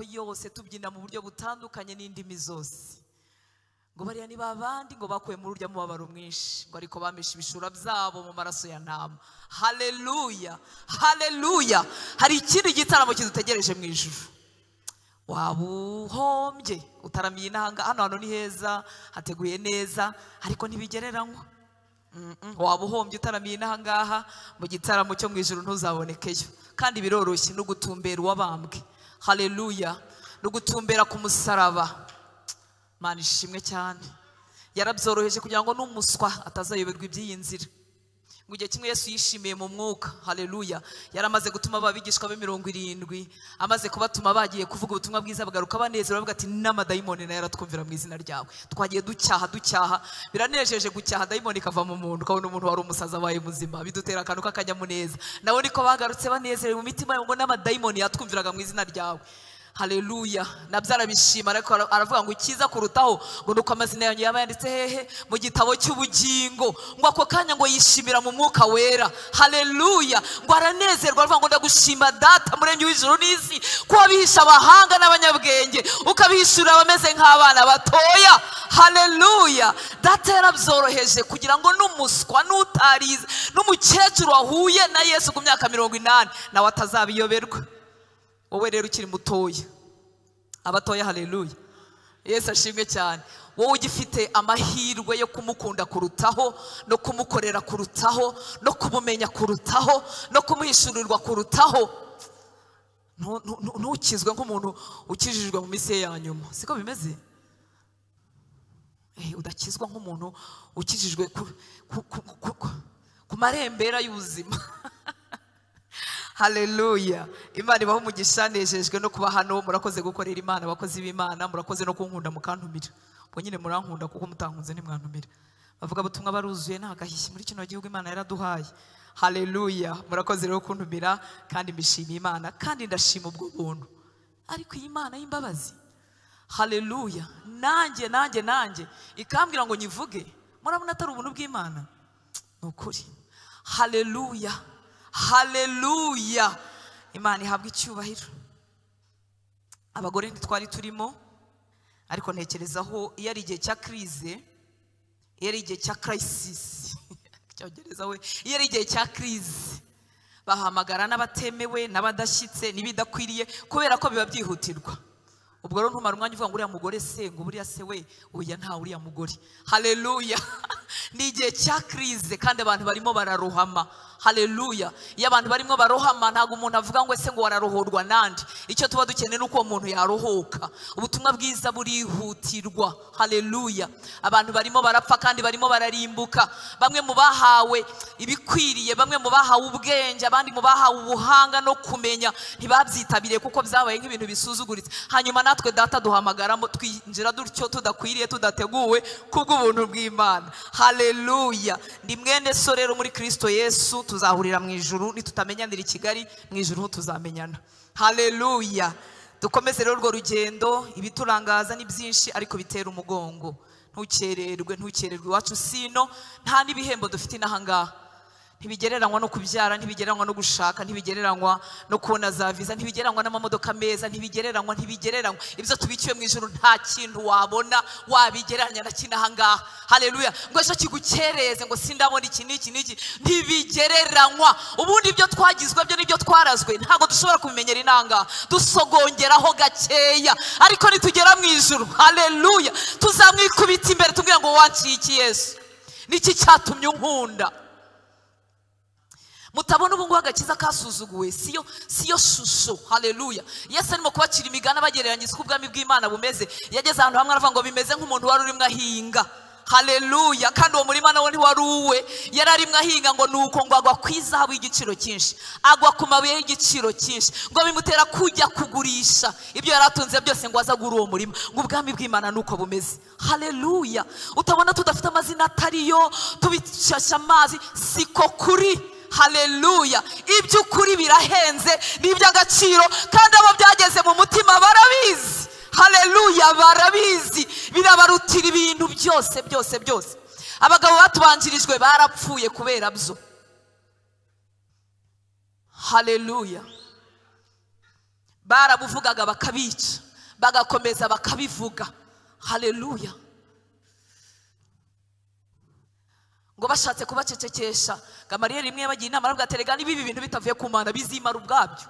Amoko yose, tubyina mu buryo butandukanye n'indimi zose. Ngo bariya ni babandi ngo bakuye muri urya mubabaro mwinshi, ngo ariko bameshe ibishura byabo mu maraso ya ntama. Haleluya, haleluya. Hari ikindi gitaramo kidutegereje mu ijuru. Waba uhombye utaramiye inanga, hano hantu ni heza, hateguye neza, ariko ntibigereranywa. Waba uhombye utaramiye inahangaha, mu gitaramo cyo mu ijuru ntuzabonekeyo. Kandi biroroshye no gutumbera uwabambwe. Haleluya, no gutumbera ku musaraba. Mana ishimwe cyane. Yarabyoroheje kugira ngo n'umuswa atazayoberwa iby'iyi nzira. Ngo igihe kimwe Yesu yishimiye mu mwuka, haleluya, yaramaze gutuma abigishwa be 70, amaze kubatuma bagiye kuvuga ubutumwa bwiza, bagaruka banezerewe bavuga ati n'amadayimoni nayo aratwumvira mu izina ryawe. Twagiye ducyaha ducyaha, biranejeje gucyaha dayimoni ikava mu muntu, ukabona umuntu wari umusaza abaye muzima, bidutera akantu k'akanyamuneza. Nabo niko bagarutse banezerewe mu mitima yabo ngo n'amadayimoni yatwumviraga mu izina ryawe. Haleluya, nabyo arabishima, ariko aravuga ngo ikiza kurutaho ngo nuko amazina yanyu yaba yanditse hehe? Mu gitabo cy'ubugingo. Ngo ako kanya ngo yishimira mu mwuka wera. Haleluya, ngo aranezerwa aravuga ngo ndagushima Data muremyi w'ijuru n'isi, ko wabihisha abahanga n'abanyabwenge, ukabihishurira abameze nk'abana batoya. Haleluya, Data yarabyoroheje kugira ngo n'umuswa n'utarize n'umukecuru wahuye na Yesu ku myaka 80 nawe atazabiyoberwa. Wowe rero ukiri mutoya, abatoya, haleluya, Yesu ashimwe cyane. Wowe ugifite amahirwe yo kumukunda kurutaho, no kumukorera kurutaho, no kumumenya kurutaho, no kumuhishurirwa kurutaho, ntukizwe nk'umuntu ukijijwe mu minsi ye ya nyuma. Siko bimeze? Udakizwa nk'umuntu ukijijwe ku marembera y'ubuzima. Haleluya. Imana ibahe umugisha, nejejwe no kuba hano. Murakoze gukorera Imana, abakozi b'Imana, murakoze no kunkunda mukantumira. Ubwo nyine murankunda kuko mutankunze ntimwantumira. Bavuga butumwa baruzuye nta gahishyi muri kino gihugu Imana yaraduhaye. Haleluya. Murakoze rero kuntumira, kandi mbishimiye Imana, kandi ndashima ubwo buntu. Ariko iyi Imana y'imbabazi, haleluya, nanjye nanjye nanjye ikambwira ngo nyivuge, murabona atari ubuntu bw'Imana? Ni ukuri. Haleluya, haleluya. Imana ihabwa icyubahiro. Abagore ntitwari turimo, ariko ntekerezaho iyo ari igihe cya crise, iyo ari igihe cya crisis, cyongereza we, iyo ari igihe cya crise bahamagara n'abatemewe n'abadashyitse n'ibidakwiriye, kubera ko biba byihutirwa. Ubwo rero ntumara umwanya uvuga ngo uriya mugore se, ngo buriya se we, oya nta uriya mugore. Haleluya. Ni igihe cya crise kandi abantu barimo bararohama. Haleluya. Iyo abantu barimo barohama ntabwo umuntu avuga ngo ese ngo wararohorwa nande. Icyo tuba dukeneye nuko uwo muntu yarohoka. Ubutumwa bwiza burihutirwa. Haleluya. Abantu barimo barapfa kandi barimo bararimbuka. Bamwe mu bahawe ibikwiriye, bamwe mu bahawe ubwenge, abandi mu bahawe ubuhanga no kumenya ntibabyitabiriye kuko byabaye nk'ibintu bisuzuguritse. Hanyuma natwe Data duhamagaramo twinjira dutyo tudakwiriye tudateguwe kubw'ubuntu bw'Imana. Haleluya. Ndi mwene so rero muri Kristo Yesu, tuzahurira mu ijuru, nitutamenyanira i Kigali mu ijuru tuzamenyana. Haleluya. Dukomeze rero urwo rugendo, ibiturangaza ni byinshi ariko bitera umugongo. Ntukererwe, ntukererwe iwacu sino, nta n'ibihembo dufite inahangaha. Ntibigereranywa no kubyara, ntibigereranywa no gushaka, ntibigereranywa no kubona za visa, ntibigereranywa n'amamodoka meza, ntibigereranywa, ntibigereranywa. Ibyo tubikiwe mu ijuru nta kintu wabona wabigereranya na kino ahangaha. Haleluya. Ngo ejo kigukereze ngo sindabona iki n'iki n'iki, ntibigereranywa. Ubundi ibyo twagizwe byo nibyo twarazwe ntabwo dushobora kubimenyera inanga, dusogongeraho gakeya, ariko nitugera mu ijuru, haleluya, tuzamwikubita imbere tumubwira ngo wanciye iki Yesu, niki cyatumye unkunda. Mutabona ubu ngubu agakiza kasuzuguwe, siyo shusho. Haleluya. Yesu arimo kubacira imigani abagereranyiriza uko ubwami bw'Imana bumeze. Yageze ahantu hamwe aravuga ngo bimeze nk'umuntu wari urimo ahinga. Haleluya. Kandi uwo murima nawo ntiwari uwe, yari arimo ahinga ngo nuko ngo agwa ku izahabu y'igiciro cyinshi, agwa ku mabuye y'igiciro cyinshi, ngo bimutera kujya kugurisha ibyo yari atunze byose ngo aze agure uwo murima. Ngo ubwami bw'Imana nuko bumeze. Haleluya. Utabona tudafite amazina atariyo, tubishasha amazi, siko kuri. Haleluya. Iby'ukuri birahenze, ni iby'agaciro, kandi abo byageze mu mutima barabizi. Haleluya, barabizi, birabarutira ibintu byose byose byose. Abagabo batubanjirijwe barapfuye kubera byo. Haleluya. Barabuvugaga bakabica, bagakomeza bakabivuga. Haleluya. Ngo bashatse kubacecekesha, Gamariyeli rimwe yabagiye inama aravuga ati rega niba ibi bintu bitavuye ku Mana bizimara ubwabyo,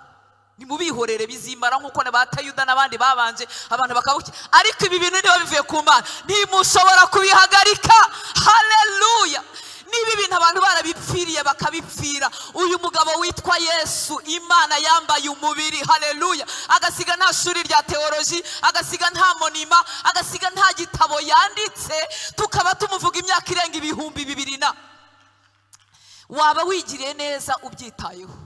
nimubihorere bizimara nk'uko na ba Tayuda n'abandi babanje abantu bakabuki, ariko ibi bintu niba bivuye ku Mana ntimushobora kubihagarika. Haleluya. Niba ibintu abantu barabipfiriye bakabipfira, uyu mugabo witwa Yesu Imana yambaye umubiri, haleluya, agasiga nta shuri rya teoloji, agasiga nta monima, agasiga nta gitabo yanditse, tukaba tumuvuga imyaka irenga 2000 na waba wigiriye neza ubyitayeho.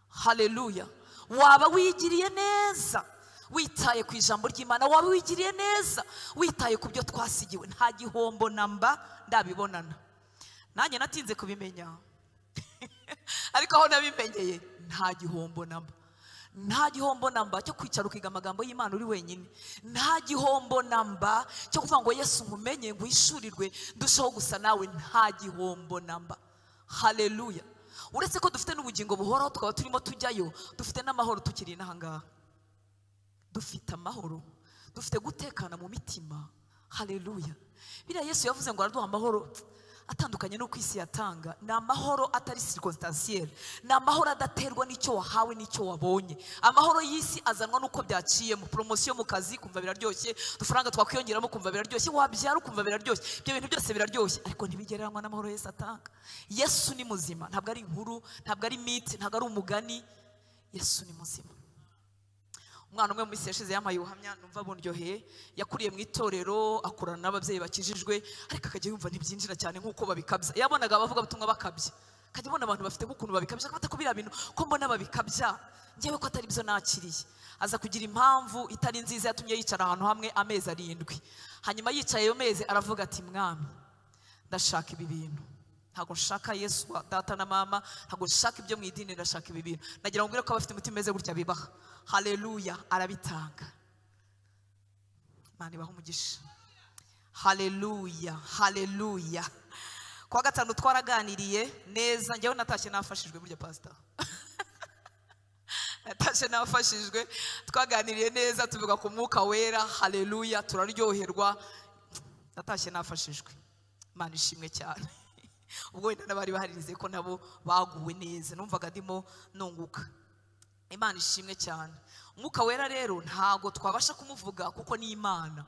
Haleluya. Waba wigiriye neza witaye ku ijambo ry'Imana, waba wigiriye neza witaye ku byo twasigiwe. Nta gihombo namba ndabibonana. Nanjye natinze kubimenya ariko aho nabimenyeye nta gihombo namba, nta gihombo namba cyo kwicara ukiga amagambo y'Imana uri wenyine, nta gihombo namba cyo kuvuga ngo Yesu nkumenye nguhishurirwe ndushaho gusa nawe, nta gihombo namba. Haleluya. Uretse ko dufite n'ubugingo buhoraho tukaba turimo tujyayo, dufite n'amahoro tukiri inahangaha, dufite amahoro, dufite gutekana mu mitima. Haleluya. Biriya Yesu yavuze ngo araduha amahoro atandukanye n'uko isi yatanga. Ni amahoro atari circonstanciel, ni amahoro adaterwa n'icyo wahawe n'icyo wabonye. Amahoro y'isi azanwa n'uko byaciyemo, promotion mu kazi kumva biraryoshye, udufaranga twakwiyongeramo kumva biraryoshye, wabyara ukumva biraryoshye, ibyo bintu byose biraryoshye, ariko ntibigereranywa n'amahoro Yesu atanga. Yesu ni muzima, ntabwo ari inkuru, ntabwo ari mythe, ntabwo ari umugani. Yesu ni muzima. Umwana umwe mu minsi yashize yampaye ubuhamya numva bundyoheye. Yakuriye mu itorero, akurana n'ababyeyi bakijijwe, ariko akajya yumva ntibyinjira cyane nk'uko babikabya. Yabonaga abavuga butumwa bakabya, akajya abona abantu bafite nk'ukuntu babikabya, akabata ko biriya bintu ko mbona babikabya, njyewe ko atari byo nakiriye. Aza kugira impamvu itari nziza yatumye yicara ahantu hamwe amezi 7. Hanyuma yicaye ayo mezi aravuga ati mwami, ndashaka ibi bintu, ntabwo nshaka Yesu wa data na mama, ntabwo nshaka ibyo mu idini, ndashaka ibi bintu. Nagira ngo mbwire ko abafite umutima umeze gutya bibaha. Haleluya, arabitanga. Imana ibahe umugisha. Haleluya, haleluya. Kwa gatanu twaraganiriye neza, njyewe natashye nafashijwe burya pastor. Natashye nafashijwe, twaganiriye neza tuvuga ku mwuka wera. Haleluya, turaryoherwa. Natashye nafashijwe. Imana ishimwe cyane. Ubwo wenda n'abari baharirize ko nabo baguwe neza, numvaga ndimo nunguka. Imana ishimwe cyane. Umwuka wera rero ntago twabasha kumuvuga kuko ni Imana.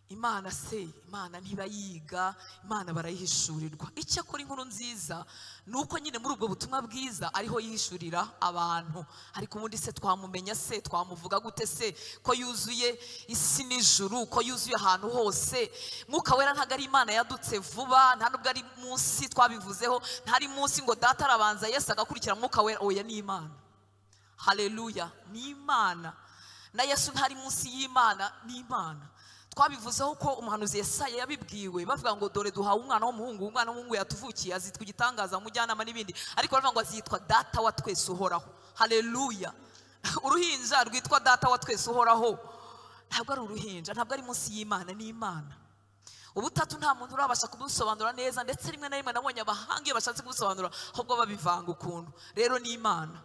Imana se, Imana ntibayiga, Imana barayihishurirwa. Icyakora inkuru nziza nuko nyine muri ubwo butumwa bwiza ariho yihishurira abantu. Ariko ubundi se twamumenya se, twamuvuga gute se ko yuzuye isi n'ijuru, ko yuzuye ahantu hose? Mwuka wera ntago ari Imana yadutse vuba, nta nubwo ari munsi twabivuzeho, ntari munsi ngo data arabanza Yesu agakurikira Mwuka wera. Oya, ni Imana. Haleluya, ni Imana. Na Yesu ntari munsi y'Imana, ni Imana. Twabivuzeho ko umuhanuzi Yesaya yabibwiwe, bavuga ngo dore duhawe umwana w'umuhungu, umwana w'umuhungu yatuvukiye, azitwa igitangaza, umujyanama n'ibindi, ariko baravuga ngo azitwa data wa twese uhoraho. Haleluya. Uruhinja rwitwa data wa twese uhoraho ntabwo ari uruhinja, ntabwo ari munsi y'Imana, ni Imana. Ubutatu nta muntu urabasha kubusobanura neza, ndetse rimwe na rimwe nabonye abahanga iyo bashatse kubusobanura ahubwo babivanga ukuntu. Rero ni Imana.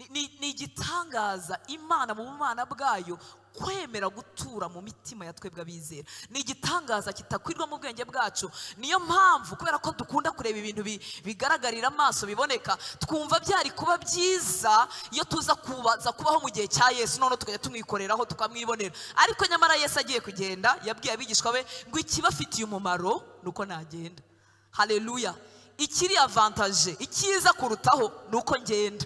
Ni igitangaza Imana mu bumana bwayo kwemera gutura mu mitima ya twebwe abizera. Ni igitangaza kitakwirwa mu bwenge bwacu. Niyo mpamvu kubera ko dukunda kureba ibintu bigaragarira amaso biboneka, twumva byari kuba byiza iyo tuza kubaza kubaho mu gihe cya Yesu, none tukajya tumwikoreraho tukamwibonera. Ariko nyamara Yesu agiye kugenda yabwiye abigishwa be ngo ikibafitiye umumaro nuko nagenda. Haleluya. Ikiri avantage, ikiza kurutaho nuko ngenda.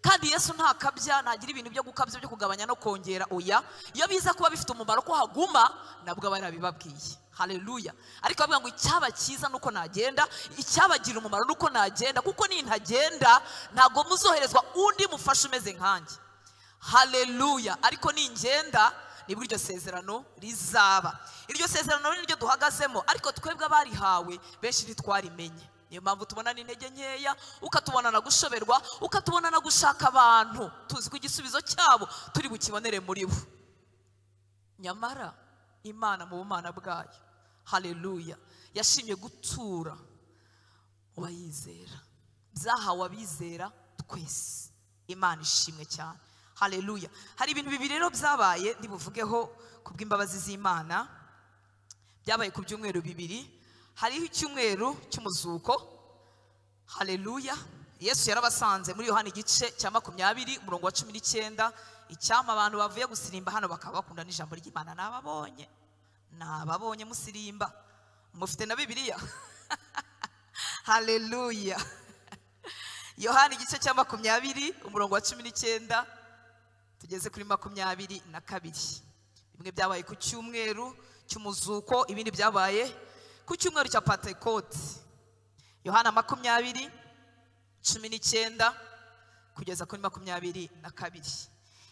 Kandi Yesu ntakabya, ntagira ibintu byo gukabya byo kugabanya no kongera. Oya, iyo biza kuba bifite umumaro ko haguma nabwo barabibabwiye. Haleluya. Ariko bavuga ngo icyaba cyiza nuko nagenda, icyabagira umumaro nuko nagenda, kuko nintagenda ntago muzoherezwa undi mufasha umeze nkanjye. Haleluya. Ariko ningenda nibwo iryo sezerano rizaba. Iryo sezerano niryo duhagazemo, ariko twebwe abarihawe benshi ntitwarimenye. Niyo mpamvu tubona n'intege nkeya, ukatubona na gushoberwa, ukatubona na gushaka abantu tuzi ko igisubizo cyabo turi bukibonere muri bo. Nyamara Imana mu bumana bwayo, haleluya, yashimye gutura mu bayizera. Byahawe abizera twese. Imana ishimwe cyane. Haleluya. Hari ibintu bibiri rero byabaye ndibuvugeho kubw'imbabazi z'Imana, byabaye ku byumweru bibiri. Hariho icyumweru cy'umuzuko. Haleluya. Yesu yarabasanze muri Yohana igice cya 20 umurongo wa 19. Icyampa abantu bavuye gusirimba hano bakaba bakunda n'ijambo ry'Imana. Nababonye musirimba, mufite na Bibiliya. Haleluya. Yohana igice cya 20 umurongo wa 19 tugeze kuri 22. Bimwe byabaye ku cyumweru cy'umuzuko, ibindi byabaye ku cyumweru cya Pentecote. Yohana 20 19 kugeza kuri 22.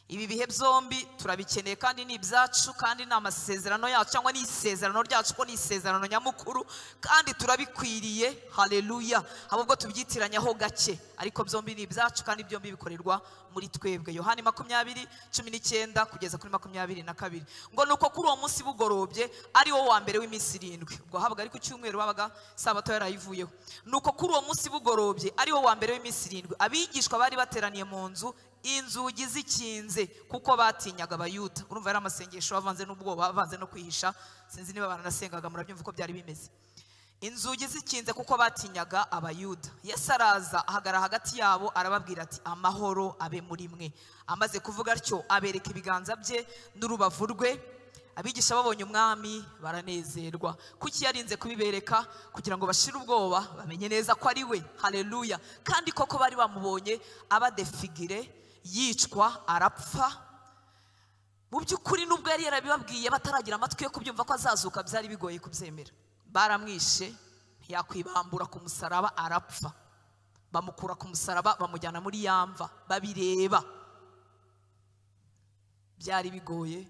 Ibi bihe byombi turabikeneye kandi ni ibyacu, kandi ni amasezerano yacu, cyangwa ni isezerano ryacu, ko ni isezerano nyamukuru, kandi turabikwiriye. Haleluya. Ahubwo tubyitiranyaho gake, ariko byombi ni ibyacu kandi byombi bikorerwa muri twebwe. Yohana 20 19 kugeza kuri 22. Ngo nuko kuri uwo munsi bugorobye, ari wo wa mbere w'iminsi 7, ubwo habaga ari ku cyumweru, babaga sabato yarayivuyeho. Nuko kuri uwo munsi bugorobye, ari wo wa mbere w'iminsi 7, abigishwa bari bateraniye mu nzu, inzugi zikinze kuko batinyaga Abayuda. Urumva yari amasengesho avanze n'ubwoba, avanze no kwihisha. Sinzi niba baranasengaga, murabyumva uko byari bimeze. Inzugi zikinze kuko batinyaga Abayuda. Yesu araza ahagarara hagati yabo, arababwira ati amahoro abe muri mwe. Amaze kuvuga atyo abereka ibiganza bye n'urubavu rwe. Abigisha babonye umwami baranezerwa. Kuki yarinze kubibereka? Kugira ngo bashire ubwoba, bamenye neza ko ari we. Haleluya. Kandi koko bari bamubonye abadefigire, yicwa, arapfa. Mu by'ukuri nubwo yari yarabibabwiye bataragira amatwi yo kubyumva ko azazuka, byari bigoye kubyemera. Baramwishe, ntiyakwibambura ku musaraba, arapfa. Bamukura ku musaraba bamujyana muri yamva, babireba. Byari bigoye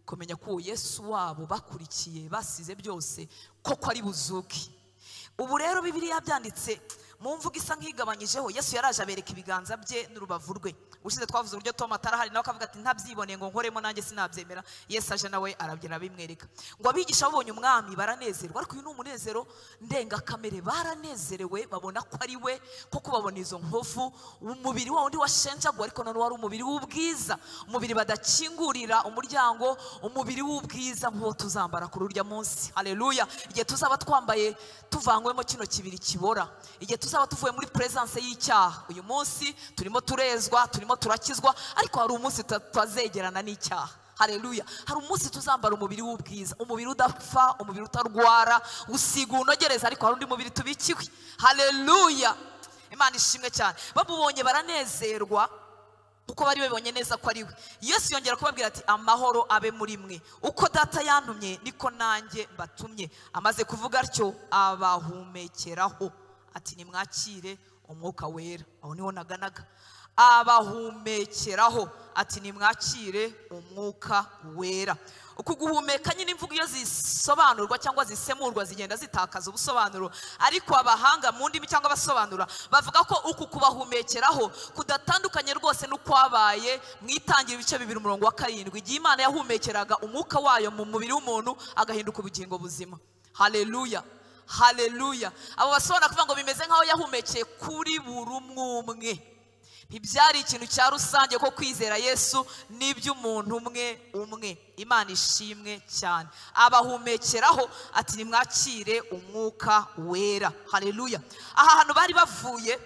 kumenya ko Yesu wabo bakurikiye basize byose koko ari buzuki. Ubu rero Bibiliya byanditse mu mvugo isa nk'igabanyijeho. Yesu yaraje abereka ibiganza bye n'urubavu rwe. Ushize twavuze uburyo Tom atarahari, nawe akavuga ati ntabyiboneye ngo nkoremo nanjye sinabyemera. Yesu aje nawe arabyera bimwereka. Ngo abigisha babonye umwami baranezerwa, ariko uyu ni umunezero ndengakamere. Baranezerewe babona ko ari we, koko babona izo nkovu, umubiri wa wundi washenjaguwe, ariko none wari umubiri w'ubwiza, umubiri badakingurira umuryango, umubiri w'ubwiza nk'uwo tuzambara kuri urya munsi. Haleluya. Igihe tuzaba twambaye tuvangwemo kino kibiri kibora, igihe tuzaba tuvuye muri presence y'icyaha. Uyu munsi turimo turezwa, turimo turakizwa, ariko hari umunsi tutazegerana n'icyaha. Haleluya. Hari umunsi tuzambara umubiri w'ubwiza, umubiri udapfa, umubiri utarwara, usiga unogereza, ariko hari undi mubiri tubikiwe. Haleluya. Imana ishimwe cyane. Bamubonye baranezerwa kuko bari babonye neza ko ari we. Yesu yongera kubabwira ati amahoro abe muri mwe, uko data yantumye niko nanjye mbatumye. Amaze kuvuga atyo abahumekeraho ati nimwakire umwuka wera. Aho niho naganaga. Abahumekeraho ati nimwakire umwuka wera. Uku guhumeka nyine imvugo iyo zisobanurwa cyangwa zisemurwa zigenda zitakaza ubusobanuro, ariko abahanga mu ndimi cyangwa abasobanura bavuga ko uku kubahumekeraho kudatandukanye rwose n'ukwabaye mu Itangira ibice 2 umurongo wa 7, igihe Imana yahumekeraga umwuka wayo mu mubiri w'umuntu agahinduka ubugingo buzima. Haleluya. Haleluya. Abo basobanura kuvuga ngo bimeze nkaho yahumekeye kuri buri umwe. Ntibyari ikintu cya rusange ko kwizera Yesu n'iby'umuntu umwe umwe. Imana ishimwe cyane. Abahumekeraho ati nimwakire umwuka wera. Haleluya. Aha hantu bari bavuye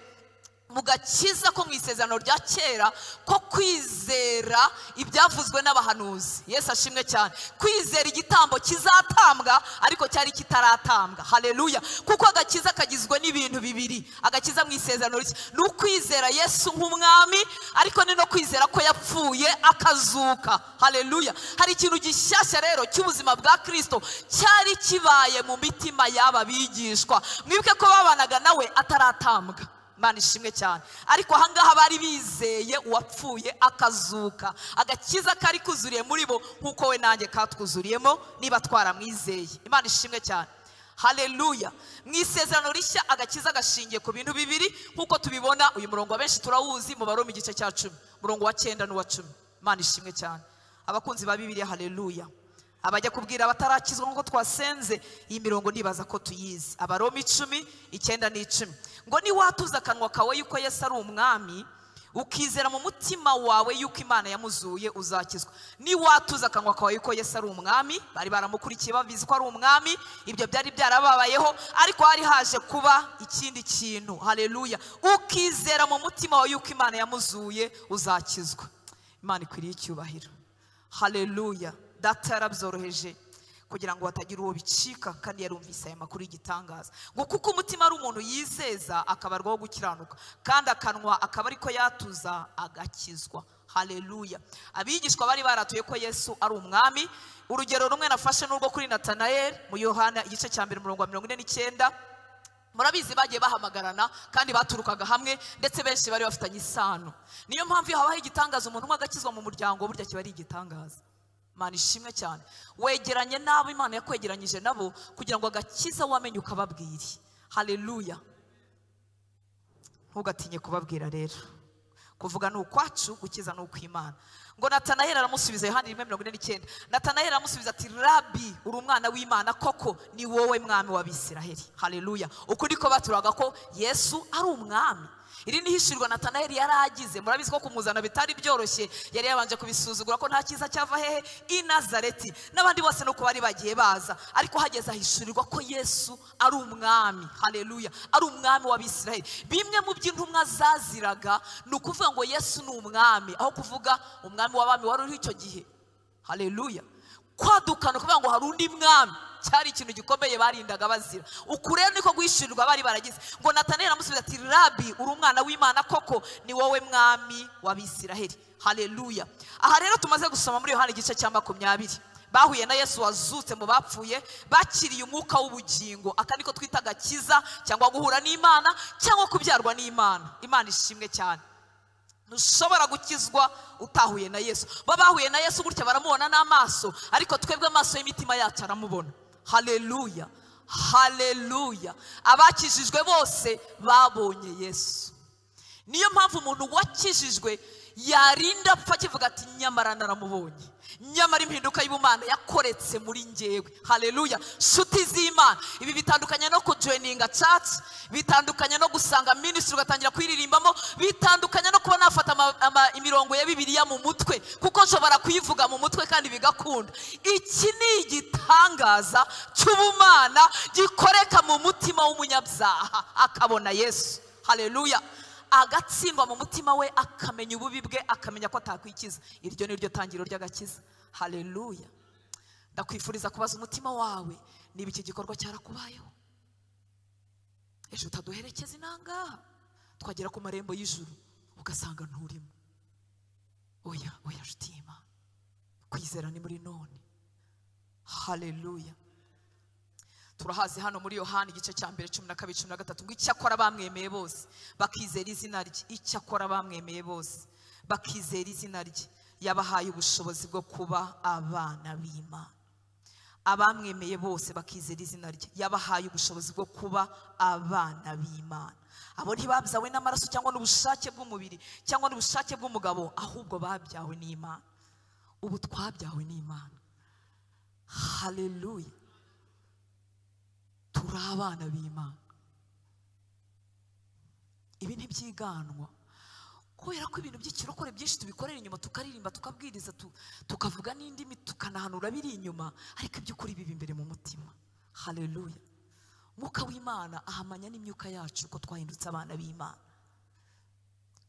mu gakiza ko mu isezerano rya kera, ko kwizera ibyavuzwe n'abahanuzi. Yesu ashimwe cyane. Kwizera igitambo kizatambwa ariko cyari kitaratambwa. Haleluya. Kuko agakiza kagizwe n'ibintu bibiri. Agakiza mu isezerano rishya ni ukwizera Yesu nk'umwami, ariko ni no kwizera ko yapfuye akazuka. Haleluya. Hari ikintu gishyashya rero cy'ubuzima bwa Kristo cyari kibaye mu mitima y'aba bigishwa. Mwibuke ko babanaga nawe ataratambwa. Imana ishimwe cyane. Ariko ahangaha bari bizeye uwapfuye akazuka. Agakiza kari kuzuriye muri bo nkuko we nanjye katwuzuriyemo niba twaramwizeye. Imana ishimwe cyane. Haleluya. Mu isezerano rishya agakiza gashingiye ku bintu bibiri nkuko tubibona. Uyu murongo abenshi turawuzi mu Baroma igice cya 10, murongo wa 9 n'uwa 10. Imana ishimwe cyane. Abakunzi ba Bibiliya, haleluya. Abajya kubwira abatarakizwa nkuko twasenze iyi mirongo ndibaza ko tuyizi. Abaroma 10, 9 n'icumi. Ngo ni watuza akanwa kawe yuko Yesu ari umwami, Ukizera mu mutima wawe yuko Imana yamuzuye uzakizwa. Niwatuza akanwa kawe yuko Yesu ari umwami, bari baramukurikiye babizi ko ari umwami, ibyo byari byarababayeho, ariko hari haje kuba ikindi kintu. Haleluya. Ukizera mu mutima wawe yuko Imana yamuzuye uzakizwa. Imana ikwiriye icyubahiro. Haleluya. Data yarabyoroheje kugira ngo hatagira uwo bicika, kandi yarumvise aya makuru y'igitangaza. Ngo kuko umutima ari umuntu yizeza akabarwaho gukiranuka, kandi akanwa akaba ariko yatuza agakizwa. Haleluya. Abigishwa bari baratuye ko Yesu ari umwami. Urugero rumwe nafashe n'urwo kuri Natanael mu Yohana igice cya 1 umurongo wa 49. Murabizi bagiye bahamagarana kandi baturukaga hamwe, ndetse benshi bari bafitanye isano. Niyo mpamvu iyo habaho igitangaza umuntu umwe agakizwa mu muryango, burya kiba ari igitangaza. Imana ishimwe cyane. Wegeranye nabo Imana yakwegeranyije nabo kugira ngo agakiza wamenye ukababwire. Haleluya. Ntugatinye kubabwira rero. Kuvuga ni ukwacu, gukiza ni ukw'Imana. Ngo Natanael aramusubiza, Yohana 1:49. Natanael aramusubiza ati Rabi, uri umwana w'Imana koko, ni wowe mwami w'Abisiraheli. Haleluya. Uko niko baturaga ko Yesu ari umwami. Iri ni hishirwa Natanael yaragize. Murabizi ko kumuzana bitari byoroshye, yari yabanje kubisuzugura ko nta cyiza cyava hehe i Nazareti, n'abandi bose nuko bari bagiye baza, ariko hageze ahishurirwa ko Yesu ari umwami. Haleluya. Ari umwami w'Abisiraheli. Bimwe mu by'intumwa zaziraga ni ukuvuga ngo Yesu ni umwami, aho kuvuga umwami w'abami wari uri icyo gihe. Haleluya. Kwadukana kuvuga ngo hari undi mwami cyari ikintu gikomeye barindaga bazira. Uku rero niko guhishurirwa bari baragize. Ngo Natanael aramusubiza ati Rabi, uri umwana w'Imana koko, ni wowe mwami w'Abisiraheli. Haleluya. Aha rero tumaze gusoma muri Yohana igice cya 20. Bahuye na Yesu wazutse mu bapfuye, bakiriye umwuka w'ubugingo. Aka niko twita agakiza, cyangwa guhura n'Imana, cyangwa kubyarwa n'Imana. Imana ishimwe cyane. Ntushobora gukizwa utahuye na Yesu. Bo bahuye na Yesu gutya baramubona n'amaso, ariko twebwe amaso y'imitima yacu aramubona. Haleluya. Haleluya. Abakijijwe bose babonye Yesu. Niyo mpamvu umuntu wakijijwe yarinda apfa akivuga ati nyamara naramubonye, nyamara impinduka y'ubumana yakoretse muri njyewe. Haleluya. Shuti z'Imana, ibi bitandukanye no kujoininga church, bitandukanye no gusanga ministry ugatangira kwiririmbamo, bitandukanye no kuba nafata imirongo ya Bibiliya mu mutwe, kuko nshobora kuyivuga mu mutwe kandi bigakunda. Iki ni igitangaza cy'ubumana gikoreka mu mutima w'umunyabyaha akabona Yesu. Haleluya. Agatsindwa mu mutima we, akamenya ububi bwe, akamenya ko atakwikiza. Iryo ni ryo tangiro ry'agakiza. Haleluya. Ndakwifuriza kubaza umutima wawe niba iki gikorwa cyarakubayeho. Ejo utaduherekeza inangaha, twagera ku marembo y'ijuru ugasanga nturimo. Oya, oya nshuti y'Imana, kwizera ni muri none. Haleluya. Turahazi hano muri Yohana igice cya 1 12 13 ngo icyakora bamwemeye bose bakizera izina rye. Icyakora bamwemeye bose bakizera izina rye, yabahaye ubushobozi bwo kuba abana b'Imana. Abamwemeye bose bakizera izina rye, yabahaye ubushobozi bwo kuba abana b'Imana. Abo ntibabyawe n'amaraso cyangwa n'ubushake bw'umubiri cyangwa n'ubushake bw'umugabo, ahubwo babyawe n'Imana. Ubu twabyawe n'Imana. Haleluya. Turi abana b'Imana. Ibi ntibyiganwa, kubera ko ibintu by'ikirokore byinshi tubikorera inyuma, tukaririmba, tukabwiriza, tukavuga n'indimi, tukanahanura biri inyuma, ariko iby'ukuri biba imbere mu mutima. Haleluya. Mwuka w'Imana ahamanya n'imyuka yacu ko twahindutse abana b'Imana.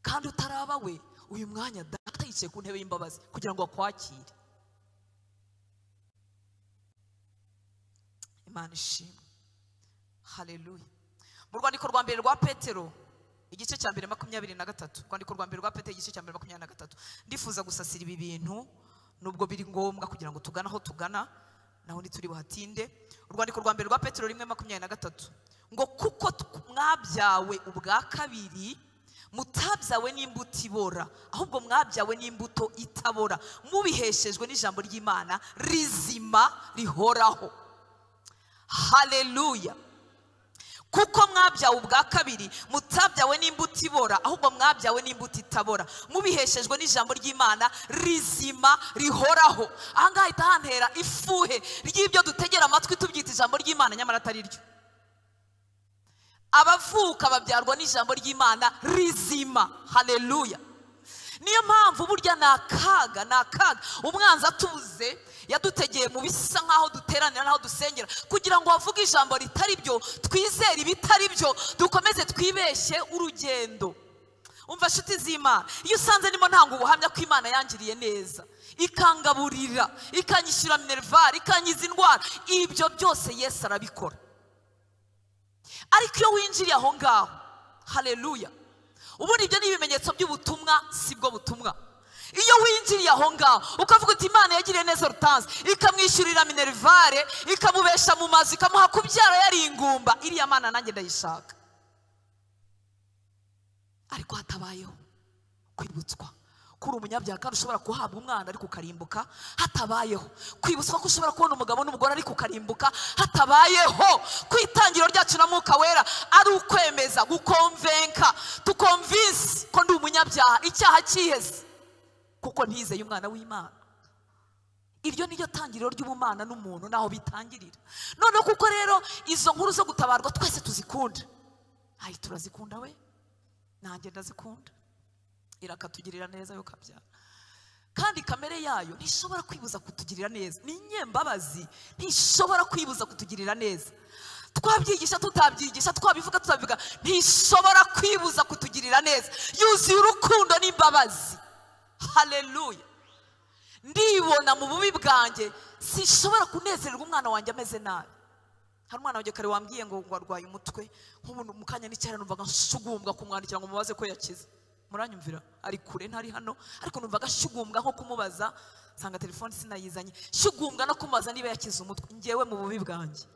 Kandi utaraba we, uyu mwanya Data yicaye ku ntebe y'imbabazi kugira ngo akwakire. Imana ishimwe. Haleluya. Mu rwandiko rwa mbere rwa Petero igice cya 1 23, rwandiko rwa mbere rwa Petero igice cya 1 23. Ndifuza gusasira ibi bintu nubwo biri ngombwa kugira ngo tugana aho tugana, naho ntituri buhatinde. Urwandiko rwa mbere rwa Petero 1:23 ngo kuko mwabyawe ubwa kabiri, mutabyawe n'imbuto ibora, ahubwo mwabyawe n'imbuto itabora, mubiheshejwe n'ijambo ry'Imana rizima rihoraho. Haleluya. Kuko mwabyawe ubwa kabiri, mutabyawe n'imbuto ibora, ahubwo mwabyawe n'imbuto itabora, mubiheshejwe n'ijambo ry'Imana rizima rihoraho. Aha ngaha hahita hantera ifuhe ry'ibyo dutegera amatwi tubyita ijambo ry'Imana nyamara atari ryo. Abavuka babyarwa n'ijambo ry'Imana rizima. Haleluya. Niyo mpamvu burya ni akaga umwanzi atuze yadutegeye mu bisa nkaho duteranira naho dusengera, kugira ngo wavuge ijambo ritari byo, twizere ibitari byo, dukomeze twibeshye urugendo. Umva nshuti z'Imana, iyo usanze ndimo ntanga ubuhamya ko Imana yangiriye neza, ikangaburira, ikanyishyura minerval, ikanyiza indwara, ibyo byose Yesu arabikora. Ariko iyo winjiriye aho ngaho, haleluya, ubundi ibyo ni ibimenyetso by'ubutumwa, sibwo butumwa. Iyo winjiriye aho ngaho ukavuga uti Imana yagiriye neza Hortense, ikamwishyurira minervale, ikamubesha mu mazu, ikamuha kubyara yari ingumba, iriya Mana nanjye ndayishaka. Ariko hatabayeho kwibutswa kuri umunyabyaha kandi ushobora kuhabwa umwana ariko ukarimbuka, hatabayeho kwibutswa ko ushobora kubona umugabo n'umugore ariko ukarimbuka, hatabayeho kwitangiro ryacu na Mwuka Wera ari ukwemeza, gukonvenka, tukonvince ko ndi umunyabyaha, icyaha cyiheze kuko ntizeye umwana w'Imana. Iryo niryo tangiriro ry'ubumana n'umuntu, naho bitangirira. None kuko rero izo nkuru zo gutabarwa twese tuzikunda, ayi turazikunda we, nanjye ndazikunda, irakatugirira neza yo kabyara. Kandi kamere yayo ntishobora kwibuza kutugirira neza, ni inyembabazi, ntishobora kwibuza kutugirira neza. Twabyigisha tutabyigisha, twabivuga tutabivuga, ntishobora kwibuza kutugirira neza, yuzuye urukundo n'imbabazi. Haleluya. Ndibona mu bubi bwanjye sinshobora kunezererwa umwana wanjye ameze nabi. Hari umwana wanjye kare wambwiye ngo arwaye umutwe, nk'ubu mu kanya n'icyara numvaga nshugumbwa kumwandikira ngo mubaze ko yakize. Muranyumvira, ari kure ntari hano, ariko numvaga shugumbwa nko kumubaza, nsanga telefone sinayizanye, shugumbwa no kumubaza niba yakize umutwe. Ngewe mu bubi bwanjye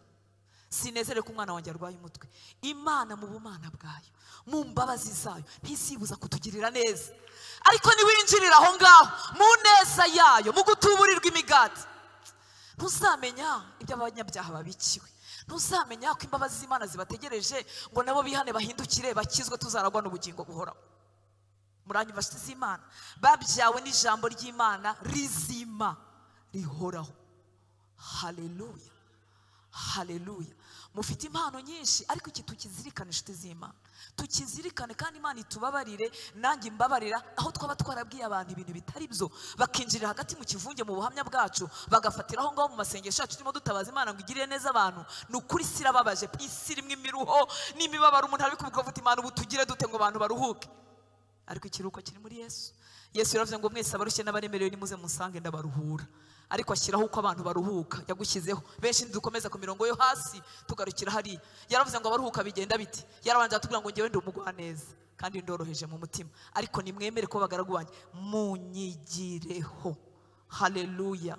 sinezere ko umwana wanjye arwaye umutwe. Imana mu bumana bwayo, mu mbabazi zayo, ntisibuza kutugirira neza. Ariko niwinjirira aho ngaho mu neza yayo, mu gutuburirwa imigati, ntuzamenya ibyo abanyabyaha babikiwe, ntuzamenya ko imbabazi z'Imana zibategereje ngo nabo bihane bahindukire bakizwe, tuzaragwa n'ubugingo buhoraho. Muranyumva nshuti z'Imana, babyawe n'ijambo ry'Imana rizima rihoraho. Haleluya, haleluya. Mufite impano nyinshi, ariko iki tukizirikane inshuti z'Imana, tukizirikane kandi Imana itubabarire, nanjye imbabarira aho twaba twarabwiye abantu ibintu bitari byo, bakinjirira hagati mu kivunge mu buhamya bwacu, bagafatira aho ngaho mu masengesho yacu turimo dutabaza Imana ngo igirire neza abantu. Ni ukuri isi irababaje, isi irimo imiruho n'imibabaro, umuntu arabikubwira avuga Imana ubu tugire dute ngo abantu baruhuke. Ariko ikiruhuko kiri muri Yesu. Yesu yaravuze ngo mwese abarushye n'abaremerewe nimuze musange ndabaruhura. Ariko ashyiraho uko abantu baruhuka, yagushyizeho. Benshi ntidukomeza ku mirongo yo hasi tugarukira hariya. Yaravuze ngo abaruhuka bigenda biti. Yarabanje atubwira ngo ngewe ndi umugwaneza kandi ndoroheje mu mutima, ariko nimwemere ko bagaragu banjye munyigireho. Haleluya.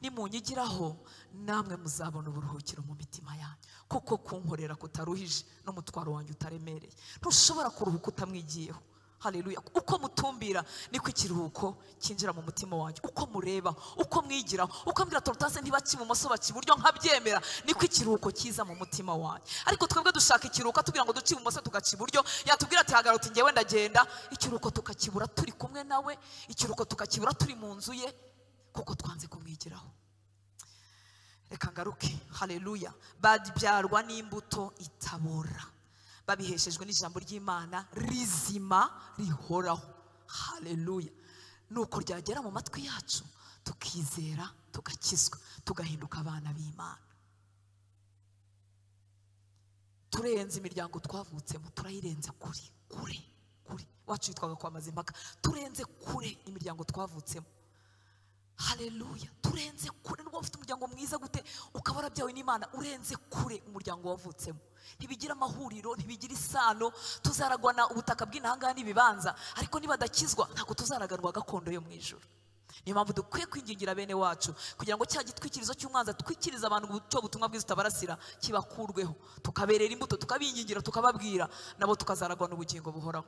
Nimunyigiraho namwe muzabona uburuhukiro mu mitima yanyu, kuko kunkorera kutaruhije n'umutwaro wanjye utaremereye. Ntushobora kuruhuka utamwigiyeho. Haleluya. Uko mutumbira niko ikiruhuko kinjira mu mutima wanjye, uko mureba, uko mwigiraho, uko mbwira Hortense ntibaci ibumoso baci iburyo nkabyemera, niko ikiruhuko kiza mu mutima wanjye. Ariko twebwe dushaka ikiruhuko tubwira ngo duci ibumoso tugaca iburyo, yatubwira ati hagarara uti ngewe ndagenda, ikiruhuko tukakibura turi kumwe nawe, ikiruhuko tukakibura turi mu nzu ye, kuko twanze kumwigiraho. Reka ngaruke. Haleluya. Babyarwa n'imbuto itabora, babiheshejwe n'ijambo ry'Imana rizima rihoraho. Haleluya. Nuko ryagera mu matwi yacu tukizera, tugakizwa, tugahinduka abana b'Imana. Turenze imiryango twavutsemo, turayirenze kure kure kure. Wacu yitwaga kwa Mazimpaka. Turenze kure imiryango twavutsemo. Haleluya. Turenze kure. Nubwo ufite umuryango mwiza gute ukaba warabyawe n'Imana, urenze kure umuryango wavutsemo. Ntibigira amahuriro, ntibigira isano. Tuzaragwana ubutaka bw'intanga n'ibibanza, ariko nibadakizwa ntabwo tuzaraganwa gakondo yo mu ijuru. Niyo mpamvu dukwiye kwingingira bene wacu kugira ngo cya gitwikirizo cy'umwanzi twikiriza abantu cyo butumwa bwiza utabarasira kibakurweho, tukaberera imbuto, tukabingingira, tukababwira, nabo tukazaragwana ubugingo buhoraho.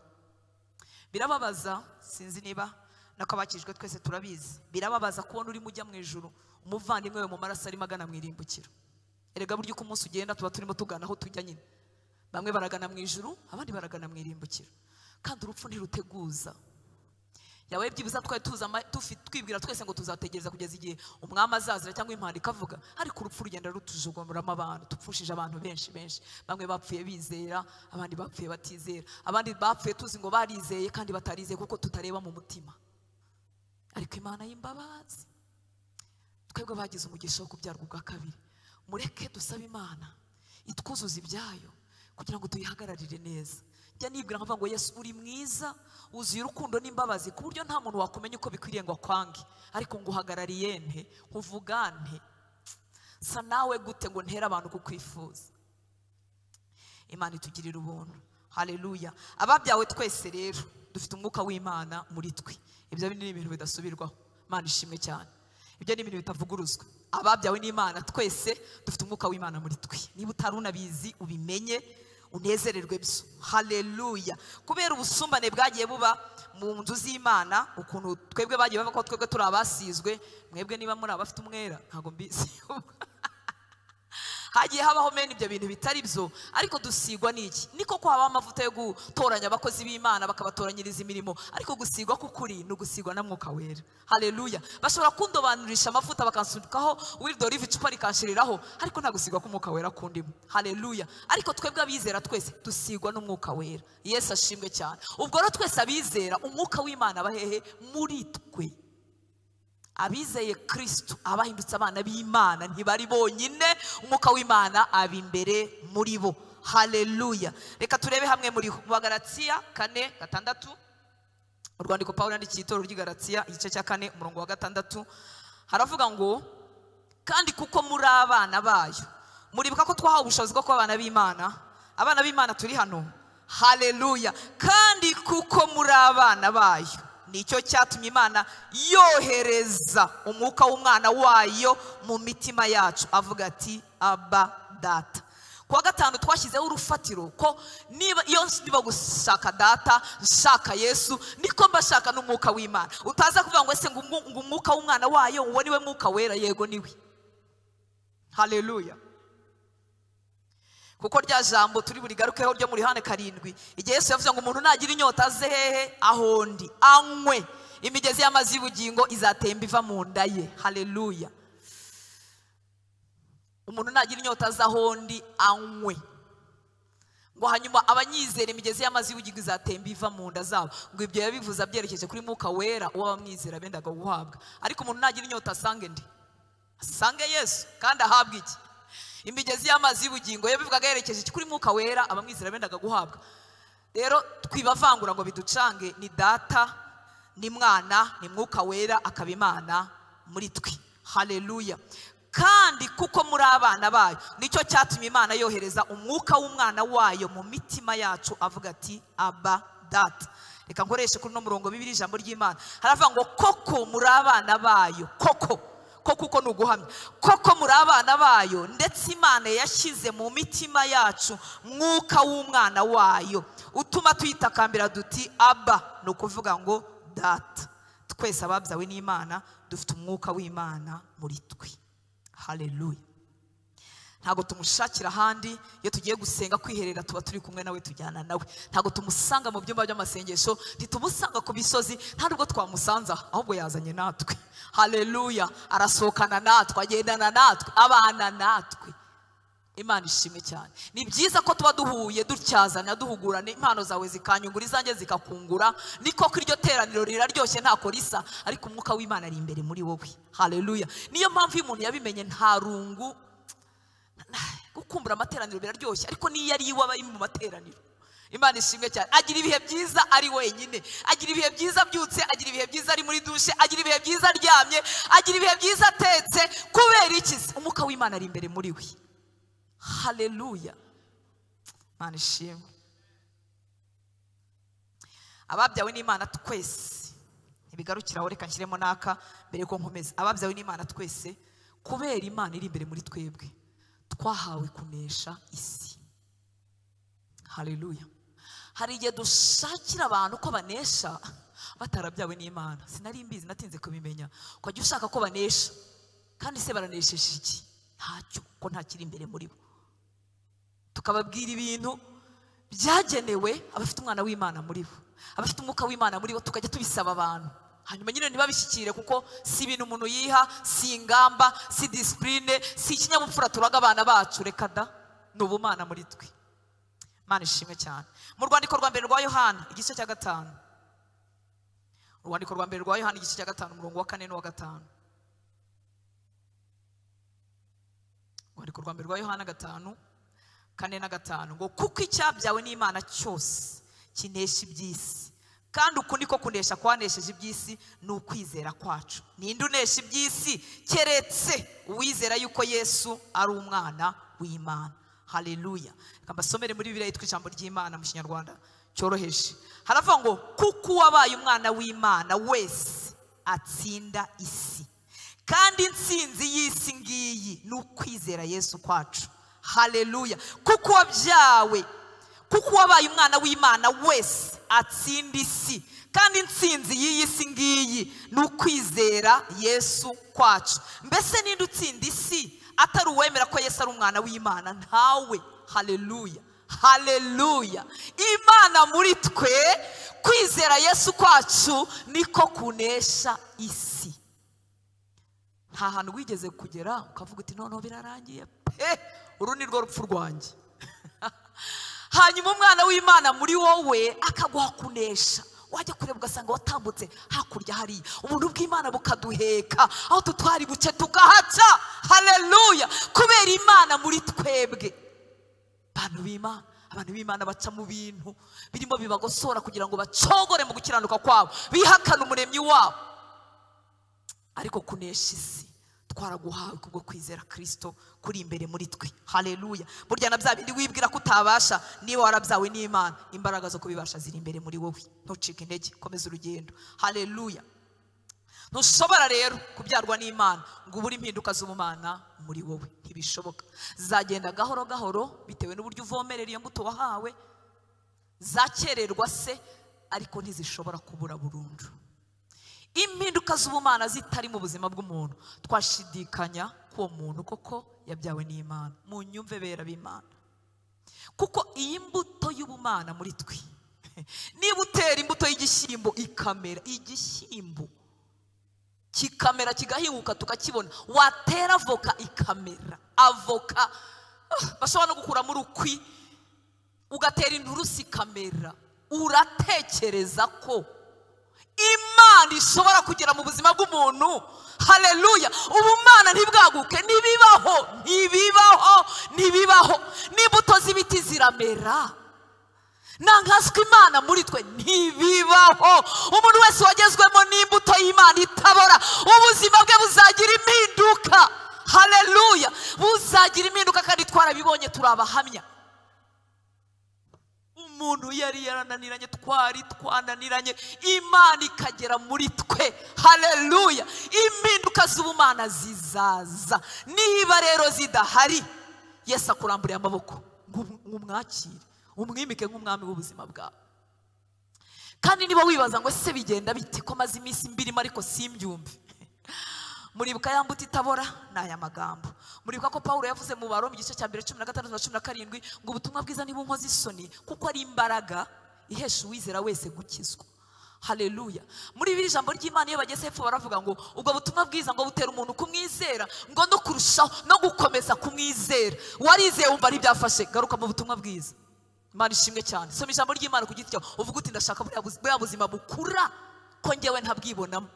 Birababaza, sinzi niba nakabakijwe twese turabizi, birababaza kubona uri mujya mu ijuru umuvandimwe we mu maraso arimo agana mu irimbukiro. Erega buryo uko umunsi ugenda tuba turimo tugana aho tujya nyine, bamwe baragana mu ijuru abandi baragana mu irimbukiro. Kandi urupfu ntiruteguza. Yabaye byibuza twari twibwira twese ngo tuzategereza kugeza igihe umwami azazira cyangwa impanda ikavuga, ariko urupfu rugenda rutujogomoramo abantu. Tupfushije abantu benshi benshi, bamwe bapfuye bizera, abandi bapfuye batizera, abandi bapfuye tuzi ngo barizeye kandi batarizeye kuko tutareba mu mutima. Ariko Imana y'imbabazi, twebwe bagize umugisha wo kubyarwa ubwa kabiri, mureke dusabe Imana itwuzuza ibyayo kugira ngo tuyihagararire neza. Njya nibwira nkavuga ngo Yesu uri mwiza, wuzuye urukundo n'imbabazi, ku buryo nta muntu wakumenya uko bikwiriye ngo akwange, ariko nguhagarariye nte, nkuvuga nte, sa nawe gute ngo ntere abantu kukwifuza. Imana itugirira ubuntu. Haleluya. Ababyawe twese rero dufite umwuka w'Imana muri twe. Ibyo ni ibintu bidasubirwaho. Imana ishimwe cyane. Ibyo ni ibintu bitavuguruzwa. Ababyawe n'Imana twese dufite umwuka w'Imana muri twe. Niba utari unabizi ubimenye, unezererwe byo. Haleluya. Kubera ubusumbane bwagiye buba mu nzu z'Imana, ukuntu twebwe bagiye bavuga ko twebwe turi abasizwe, mwebwe niba muri abafite umwera ntago mbizi. Hagiye habaho mene ibyo bintu bitari byo, ariko dusigwa n'iki? Niko ko habaho amavuta yo gutoranya abakozi b'Imana bakabatoranyiriza imirimo, ariko gusigwa k'ukuri ni ugusigwa na Mwuka Wera. Haleluya. Bashobora kundobanurisha amavuta bakansukaho huile d'olive icupa rikanshiriraho, ariko nta gusigwa k'Umwuka Wera kundimo. Haleluya. Ariko twebwe abizera twese dusigwa n'Umwuka Wera. Yesu ashimwe cyane. Ubwo rero twese abizera Umwuka w'Imana abahehe muri twe. Abizeye Kristo abahindutse abana b'Imana ntibari bonyine, Umwuka w'Imana aba imbere muri bo. Haleluya. Reka turebe hamwe muri Bagalatiya 4:6. Urwandiko Pawulo yandikiye itorero ry'i Galatiya igice cya 4 umurongo wa 6, haravuga ngo kandi kuko muri abana bayo, muribuka ko twahawe ubushobozi bwo kuba abana b'Imana. Abana b'Imana turi hano. Haleluya. Kandi kuko muri abana bayo, nicyo cyatumye Imana yohereza umwuka w'umwana wayo mu mitima yacu, avuga ati Abba Data. Kuwa gatanu twashyizeho urufatiro ko niba iyo niba gushaka data nshaka Yesu, niko mbashaka n'umwuka w'Imana. Utaza kuvuga ngo ese ngo umwuka w'umwana wayo uwo niwe Mwuka Wera? Yego niwe. Haleluya. Kuko rya jambo turi burigarukeho ryo muri Yohana 7, igihe Yesu yavuze ngo umuntu nagira inyota aze hehe? Aho ndi, anywe, imigezi y'amazi y'ubugingo izatemba iva mu nda ye. Haleluya. Umuntu nagira inyota aze aho ndi anywe, ngo hanyuma abanyizera imigezi y'amazi y'ubugingo izatemba iva mu nda zabo. Ngo ibyo yabivuze abyerekeje kuri Mwuka Wera uwo abamwizera bendaga guhabwa. Ariko umuntu nagira inyota asange ndi, asange Yesu, kandi ahabwe iki? Imigezi y'amazi y'ubugingo. Yabivugaga yerekeje kuri Mwuka Wera abamwizera bendaga guhabwa. Rero twibavangura ngo biducange, ni Data, ni Mwana, ni Mwuka Wera akaba Imana muri twe. Haleluya. Kandi kuko muri abana bayo, nicyo cyatumye Imana yohereza umwuka w'umwana wayo mu mitima yacu, avuga ati Abba Data. Reka nkoreshe kuri no murongo bibiri ijambo ry'Imana. Haravuga ngo koko muri abana bayo, koko kuko ni uguhamya, koko muri abana bayo, ndetse Imana yashyize mu mitima yacu mwuka w'umwana wayo utuma tuyitakambira duti Abba, ni ukuvuga ngo Data. Twese ababyawe n'Imana dufite umwuka w'Imana muri twe. Haleluya. Ntago tumushakira ahandi, iyo tugiye gusenga kwiherera tuba turi kumwe nawe, tujyana nawe. Ntago tumusanga mu byumba by'amasengesho, ntitumusanga ku misozi, nta nubwo twamusanza, ahubwo yazanye natwe. Haleluya. Arasohokana natwe, agendana natwe, abana natwe. Imana ishimwe cyane. Ni byiza ko tuba duhuye dutyazana, duhugurana, impano zawe zikanyungura, izanjye zikakungura. Niko ko iryo teraniro riraryoshye ntako risa, ariko umwuka w'Imana ari imbere muri wowe. Haleluya. Niyo mpamvu iyo umuntu yabimenye nta rungu. Gukumbura amateraniro biraryoshye, ariko niyo ari iwe aba ari mu materaniro. Imana ishimwe cyane. Agira ibihe byiza ari wenyine, agira ibihe byiza abyutse, agira ibihe byiza ari muri dushe, agira ibihe byiza aryamye, agira ibihe byiza atetse. Kubera iki? Umwuka w'Imana ari imbere muri we. Haleluya. Imana ishimwe. Ababyawe n'Imana twese, ntibigarukiraho, reka nshyiremo naka mbere ko nkomeza. Ababyawe n'Imana twese, kubera Imana iri imbere muri twebwe, twahawe kunesha isi. Haleluya. Hari igihe dushakira abantu ko banesha batarabyawe n'Imana. Sinari mbizi, natinze kubimenya. Ukajya ushaka ko banesha, kandi se baranesheje iki? Ntacyo, ko ntakiri imbere muri bo. Tukababwira ibintu byagenewe abafite umwana w'Imana muri bo. Abafite umwuka w'Imana muri bo tukajya tubisaba abantu, hanyuma nyine ntibabishyikire, kuko si ibintu umuntu yiha, si ingamba, si discipline, si ikinyabupfura turaga abana bacu. Reka da, ni ubumana muri twe. Imana ishimwe cyane. Mu rwandiko rwa mbere rwa Yohana igice cya 5, urwandiko rwa mbere rwa Yohana igice cya 5 umurongo wa 4 n'uwa 5. Urwandiko rwa mbere rwa Yohana 5 4 na 5 ngo kuko icyabyawe n'Imana cyose kinesha iby'isi, kandi uku niko kunesha kwanesheje iby'isi ni ukwizera kwacu. Ninde unesha iby'isi keretse uwizera yuko Yesu ari umwana w'Imana? Haleluya. Reka mbasomere muri Bibiliya yitwa ijambo ry'Imana mu Kinyarwanda cyoroheje. Haravuga ngo kuko uwabaye umwana w'Imana wese atsinda isi, kandi intsinzi y'isi ngiyi ni ukwizera Yesu kwacu. Haleluya. Kuko wabyawe, kuko wabaye umwana w'Imana wese atsinda isi, kandi intsinzi y'iyi si ngiyi ni ukwizera Yesu kwacu. Mbese ninde utsinda isi atari uwemera ko Yesu ari umwana w'Imana? Ntawe. Haleluya. Haleluya. Imana muri twe, kwizera Yesu kwacu niko kunesha isi. Nta hantu wigeze kugera ukavuga uti noneho birarangiye pe, uru ni rwo rupfu rwanjye. Hanyuma umwana w'Imana muri wowe akaguha kunesha. Wajya kureba ugasanga watambutse hakurya hariya, ubuntu bw'Imana bukaduheka aho tutwari buce tukahaca. Haleluya. Kubera Imana muri twebwe. Abantu b'Imana baca mu bintu birimo bibagosora kugira ngo bacogore mu gukiranuka kwabo, bihakana umuremyi wabo. Ariko kunesha isi twaraguhawe kubwo kwizera Kristo kuri imbere muri twe. Haleluya. Burya na bya bindi wibwira ko utabasha, niba warabyawe n'Imana, imbaraga zo kubibasha ziri imbere muri wowe. Ntucike intege, komeza urugendo. Haleluya. Ntushobora rero kubyarwa n'Imana ngo ubure impinduka z'ubumana muri wowe, ntibishoboka. Zagenda gahoro gahoro bitewe n'uburyo uvomerera iyo mbuto wahawe, zakererwa se, ariko ntizishobora kubura burundu. Impinduka z'ubumana zitari mu buzima bw'umuntu, twashidikanya ko uwo muntu koko yabyawe n'Imana. Mu nyumve bera b'Imana, kuko iyi mbuto y'ubumana muri twe, niba utera imbuto y'igishyimbo ikamera, igishyimbo kikamera kigahinguka tukakibona, watera avoka ikamera, avoka bashobora no gukuramo urukwi, ugatera inturusi ikamera, uratekereza ko Imana ishobora kugera mu buzima bw'umuntu? Haleluya. Ubumana ntibwaguke, ntibibaho, ntibibaho, ntibibaho. N'imbuto z'ibiti ziramera, nankaswe Imana muri twe, ntibibaho. Umuntu wese wagezwemo n'imbuto y'Imana itabora, ubuzima bwe buzagira impinduka. Haleluya. Buzagira impinduka, kandi twarabibonye, turabahamya. Umuntu yari yarananiranye, twari twananiranye, Imana ikagera muri twe. Haleluya. Impinduka z'ubumana zizaza. Niba rero zidahari, Yesu akuramburiye amaboko ngo umwakire, umwimike nk'umwami w'ubuzima bwawe. Kandi niba wibaza ngo ese bigenda bite ko maze iminsi mbirimo ariko simbyumve, muribuka ya mbuto itabora? Ni aya magambo. Muribuka ko Pawulo yavuze mu Baroma igice cya mbere 16 na 17 ngo ubutumwa bwiza ntibunkoze isoni, kuko ari imbaraga ihesha uwizera wese gukizwa. Haleluya. Muri biri jambo ry'Imana iyo bageze hepfo baravuga ngo ubwo butumwa bwiza ngo butera umuntu kumwizera, ngo no kurushaho no gukomeza kumwizera. Warizeye wumva ari byafashe, garuka mu butumwa bwiza. Imana ishimwe cyane. Soma ijambo ry'Imana ku giti cyawe, uvuga uti ndashaka buriya buzima bukura ko njyewe ntabwibonamo.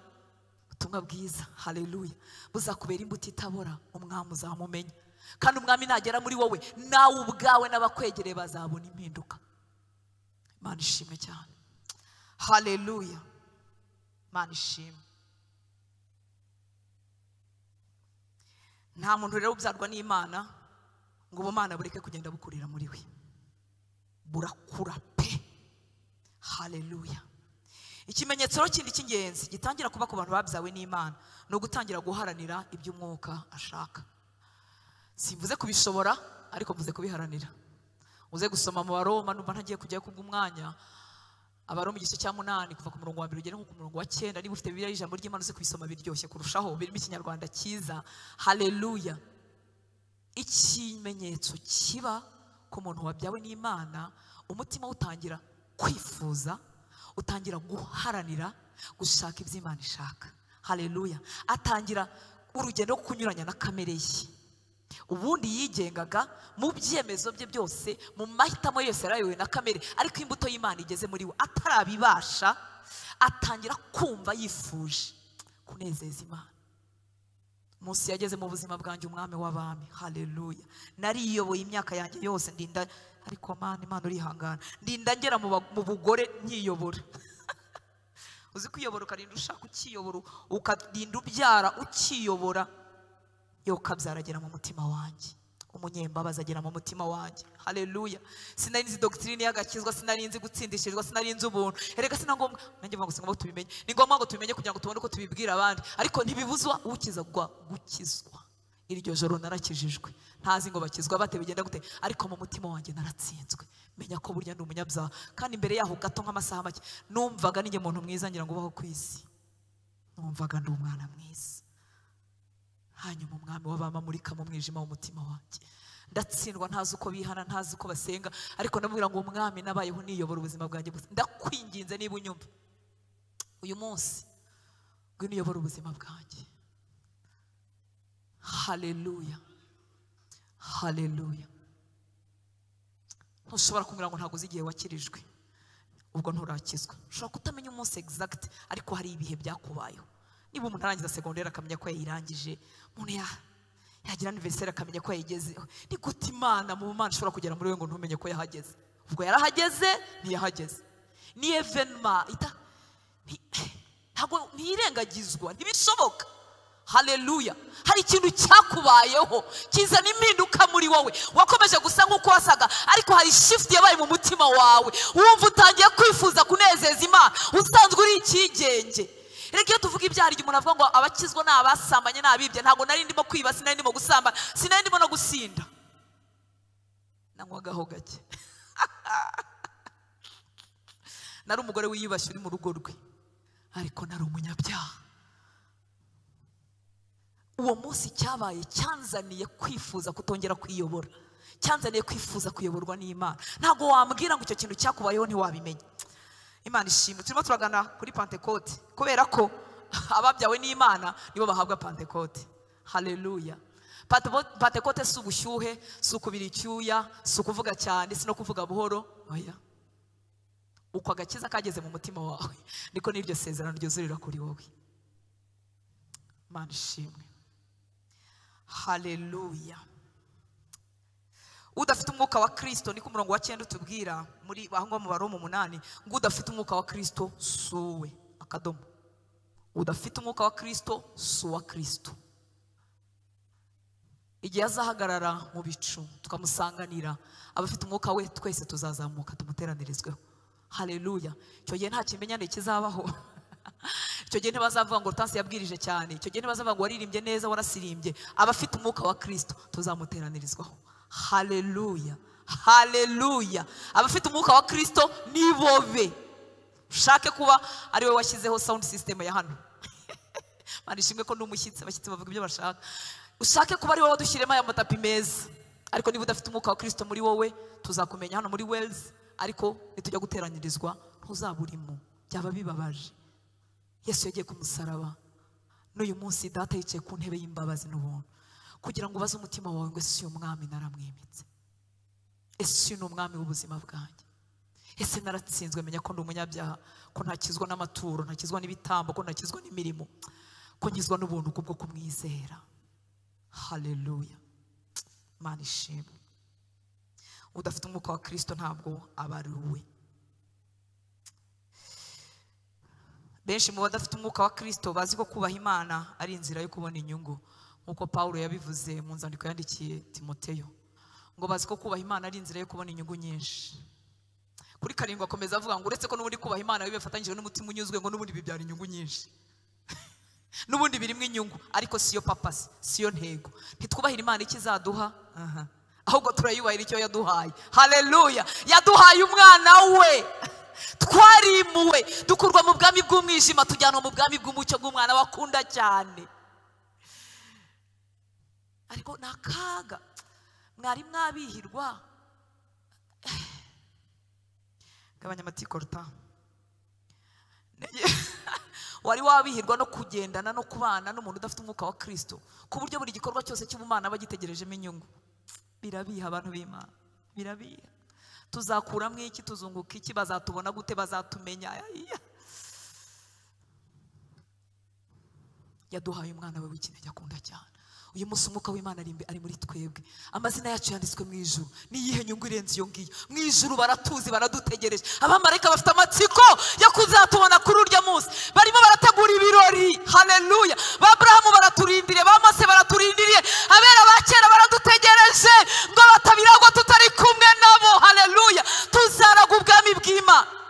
Ubutumwa bwiza, haleluya, buzakubera imbuto itabora, umwami uzamumenya. Kandi umwami nagera muri wowe, nawe ubwawe n'abakwegereye bazabona impinduka. Imana ishimwe cyane. Haleluya. Imana ishimwe. Nta muntu rero ubyarwa n'Imana ngo ubumana bureke kugenda bukurira muri we, burakura pe. Haleluya. Ikimenyetso kindi cy'ingenzi gitangira kuba ku bantu babyawe n'Imana ni ugutangira guharanira iby'umwuka ashaka. Simvuze kubishobora, ariko mvuze kubiharanira. Uze gusoma mu Baroma, numva ntagiye kujya kubw'umwanya, Abaroma igice cya 8 kuva ku murongo wa 1 ugera ku murongo wa 9. Niba ufite Bibiliya y'ijambo ry'Imana uze kubisoma, biryoshye kurushaho, birimo Ikinyarwanda cyiza. Haleluya. Ikimenyetso kiba ku muntu wabyawe n'Imana, umutima utangira kwifuza, Utangira guharanira gushaka ibyo Imana ishaka. Haleluya. Atangira urugendo rwo kunyuranya na kamere ye. Ubundi yigengaga mu byemezo bye byose, mu mahitamo yose yarayobowe na kamere, ariko imbuto y'Imana igeze muri we atarabibasha, atangira kumva yifuje kunezeza Imana. Munsi yageze mu buzima bwanjye umwami w'abami. Haleluya. Nariyoboye imyaka yanjye yose ndinda, ariko Mana, Imana urihangana, ndinda ngera mu bugore nkiyobora. Uzi kwiyobora ukarinda ushaka ukiyobora, ukarinda ubyara ukiyobora. Yo kabyara agera mu mutima wanjye, umunyembabazi agera mu mutima wanjye. Haleluya. Sinari nzi doctrine y'agakizwa, sinari nzi gutsindishirizwa, sinari nzi ubuntu. Erega sinangombwa nanjye mvuga ngo singombwa tubimenye, ni ngombwa ngo tubimenye kugira ngo tubone uko tubibwira abandi, ariko ntibibuzwa ukizwa gukizwa. Iryo joro narakijijwe, ntazi ngo bakizwa bate, bigenda gute, ariko mu mutima wanjye naratsinzwe, menya ko burya ndi umunyabyaha. Kandi imbere yaho gato nk'amasaha make numvaga ninjye muntu mwiza ngira ngo ubaho ku isi, numvaga ndi umwana mwiza. Hanyuma umwami w'abamamurika mu mwijima w'umutima wanjye, ndatsindwa, ntazi uko bihana, ntazi uko basenga, ariko ndamubwira ngo umwami nabayeho niyobora ubuzima bwanjye gusa, ndakwinginze niba unyumva uyu munsi ngwino uyobore ubuzima bwanjye. Haleluya. Haleluya. Ntushobora kumbwira ngo ntabwo uzi igihe wakirijwe, ubwo nturakizwa. Ushobora kutamenya umunsi exact, ariko hari ibihe byakubayeho. Niba umuntu arangiza segonderi akamenya ko yayirangije, umuntu yagira anniversaire akamenya ko yayigezeho. Ni gute Imana mu Mana ishobora kugera muri we ngo ntumenye ko yahageze? Ubwo yarahageze, ntiyahageze. Ni evenement ntabwo ntirengagizwa, ntibishoboka. Haleluya. Hari ikintu cyakubayeho kizana impinduka muri wowe. Wakomeje gusa nk'uko wasaga, ariko hari shift yabaye mu mutima wawe, wumva utangiye kwifuza kunezeza Imana, usanzwe uri ikigenge. Reka iyo tuvuga ibyaha, igihe umuntu avuga ngo abakizwa ni abasambanye n'abibye, ntabwo nari ndimo kwiba, sinari ndimo gusambana, sinari ndimo no gusinda, nanywagaho gake. Nari umugore wiyubashye uri mu rugo rwe, ariko nari umunyabyaha. Uwo munsi cyabaye cyanzaniye kwifuza kutongera kwiyobora, cyanzaniye kwifuza kuyoborwa n'Imana. Ntabwo wambwira ngo icyo kintu cyakubayeho ntiwabimenya. Imana ishimwe. Turimo turagana kuri Pentecote, kubera ko ababyawe n'Imana nibo bahabwa Pentecote. Haleluya. Pentecote si ubushyuhe, si ukubira icyuya, si ukuvuga cyane, si no kuvuga buhoro. Oya. Uko agakiza kageze mu mutima wawe, niko n'iryo sezerano ryuzurira kuri wowe. Imana ishimwe. Haleluya. Udafite umwuka wa Kristo, niko umurongo wa 9 utubwira muri aho ngo mu Baroma 8, ngo udafite umwuka wa Kristo suwe akadomo. Udafite umwuka wa Kristo suwa Kristo. Igihe azahagarara mu bicu tukamusanganira, abafite umwuka we twese tuzazamuka tumuteranirizweho. Haleluya. Icyo gihe nta kimenyane kizabaho. Icyo gihe ntibazavuga ngo Hortense yabwirije cyane, icyo gihe ntibazavuga ngo waririmbye neza, warasirimbye. Abafite umwuka wa Kristo tuzamuteranirizwaho. Haleluya. Haleluya. Abafite umwuka wa Kristo nibo be. Ushake kuba ari we washyizeho sound system ya hano. Mana ishimwe ko ndi umushyitsi, abashyitsi bavuga ibyo bashaka. Ushake kuba ari wowe wadushyiremo aya matapi meza, ariko niba udafite umwuka wa Kristo muri wowe, tuzakumenya hano muri Wales, ariko nitujya guteranyirizwa ntuzaburimo, byaba bibabaje. Yesu yagiye ku musaraba, n'uyu munsi data yicaye ku ntebe y'imbabazi n'ubuntu, kugira ngo ubaze umutima wawe ngo ese uyu mwami naramwimitse, ese uyu ni umwami w'ubuzima bwanjye, ese naratsinzwe menya ko ndi umunyabyaha, ko ntakizwa n'amaturo, ntakizwa n'ibitambo, ko ntakizwa n'imirimo, ko nkizwa n'ubuntu kubwo kumwizera. Haleluya. Imana ishimwe. Udafite umwuka wa Kristo ntabwo aba ari uwe. Benshi mu badafite umwuka wa Kristo bazi ko kubaha Imana ari inzira yo kubona inyungu, nkuko Paulo yabivuze mu nzandiko yandikiye Timoteyo, ngo bazi ko kubaha Imana ari inzira yo kubona inyungu nyinshi. Kuri 7 akomeza avuga ngo uretse ko n'ubundi kubaha Imana bifatanyije n'umutima unyuzwe, ngo n'ubundi bibyara inyungu nyinshi. N'ubundi birimo inyungu, ariko siyo purpose, siyo ntego. Ntitwubahira Imana ikizaduha, ahubwo turayubahira icyo yaduhaye. Haleluya. Yaduhaye umwana we. Twarimuwe, dukurwa mu bwami bw'umwijima tujyanwa mu bwami bw'umucyo bw'umwana wakunda cyane. Ariko nakaga mwari mwabihirwa. Gabanya amatikorta. Wari wabihirwa no kugendana no kubana n'umuntu udafite umwuka wa Kristo, ku buryo buri gikorwa cyose cy'ubumana bagitegerejemo inyungu. Birabiha abantu b'Imana, birabiha. Tuzakuramo iki? Tuzunguka iki? Bazatubona gute? Bazatumenya? Yaduhaye umwana we w'ikinege akunda cyane. Uyu munsi umwuka w'Imana ari muri twebwe, amazina yacu yanditswe mu ijuru. Niyihe nyungu irenze iyo ngiyo? Mu ijuru baratuzi, baradutegereje. Abamarayika bafite amatsiko yo kuzatubona kuri urya munsi, barimo barategura ibirori. Haleluya! Ba Aburahamu baraturindiriye, ba Mose baraturindiriye, abera ba kera baradutegereje ngo batabiragwa tutari kumwe nabo. Haleluya! Tuzaraga ubwami bw'Imana.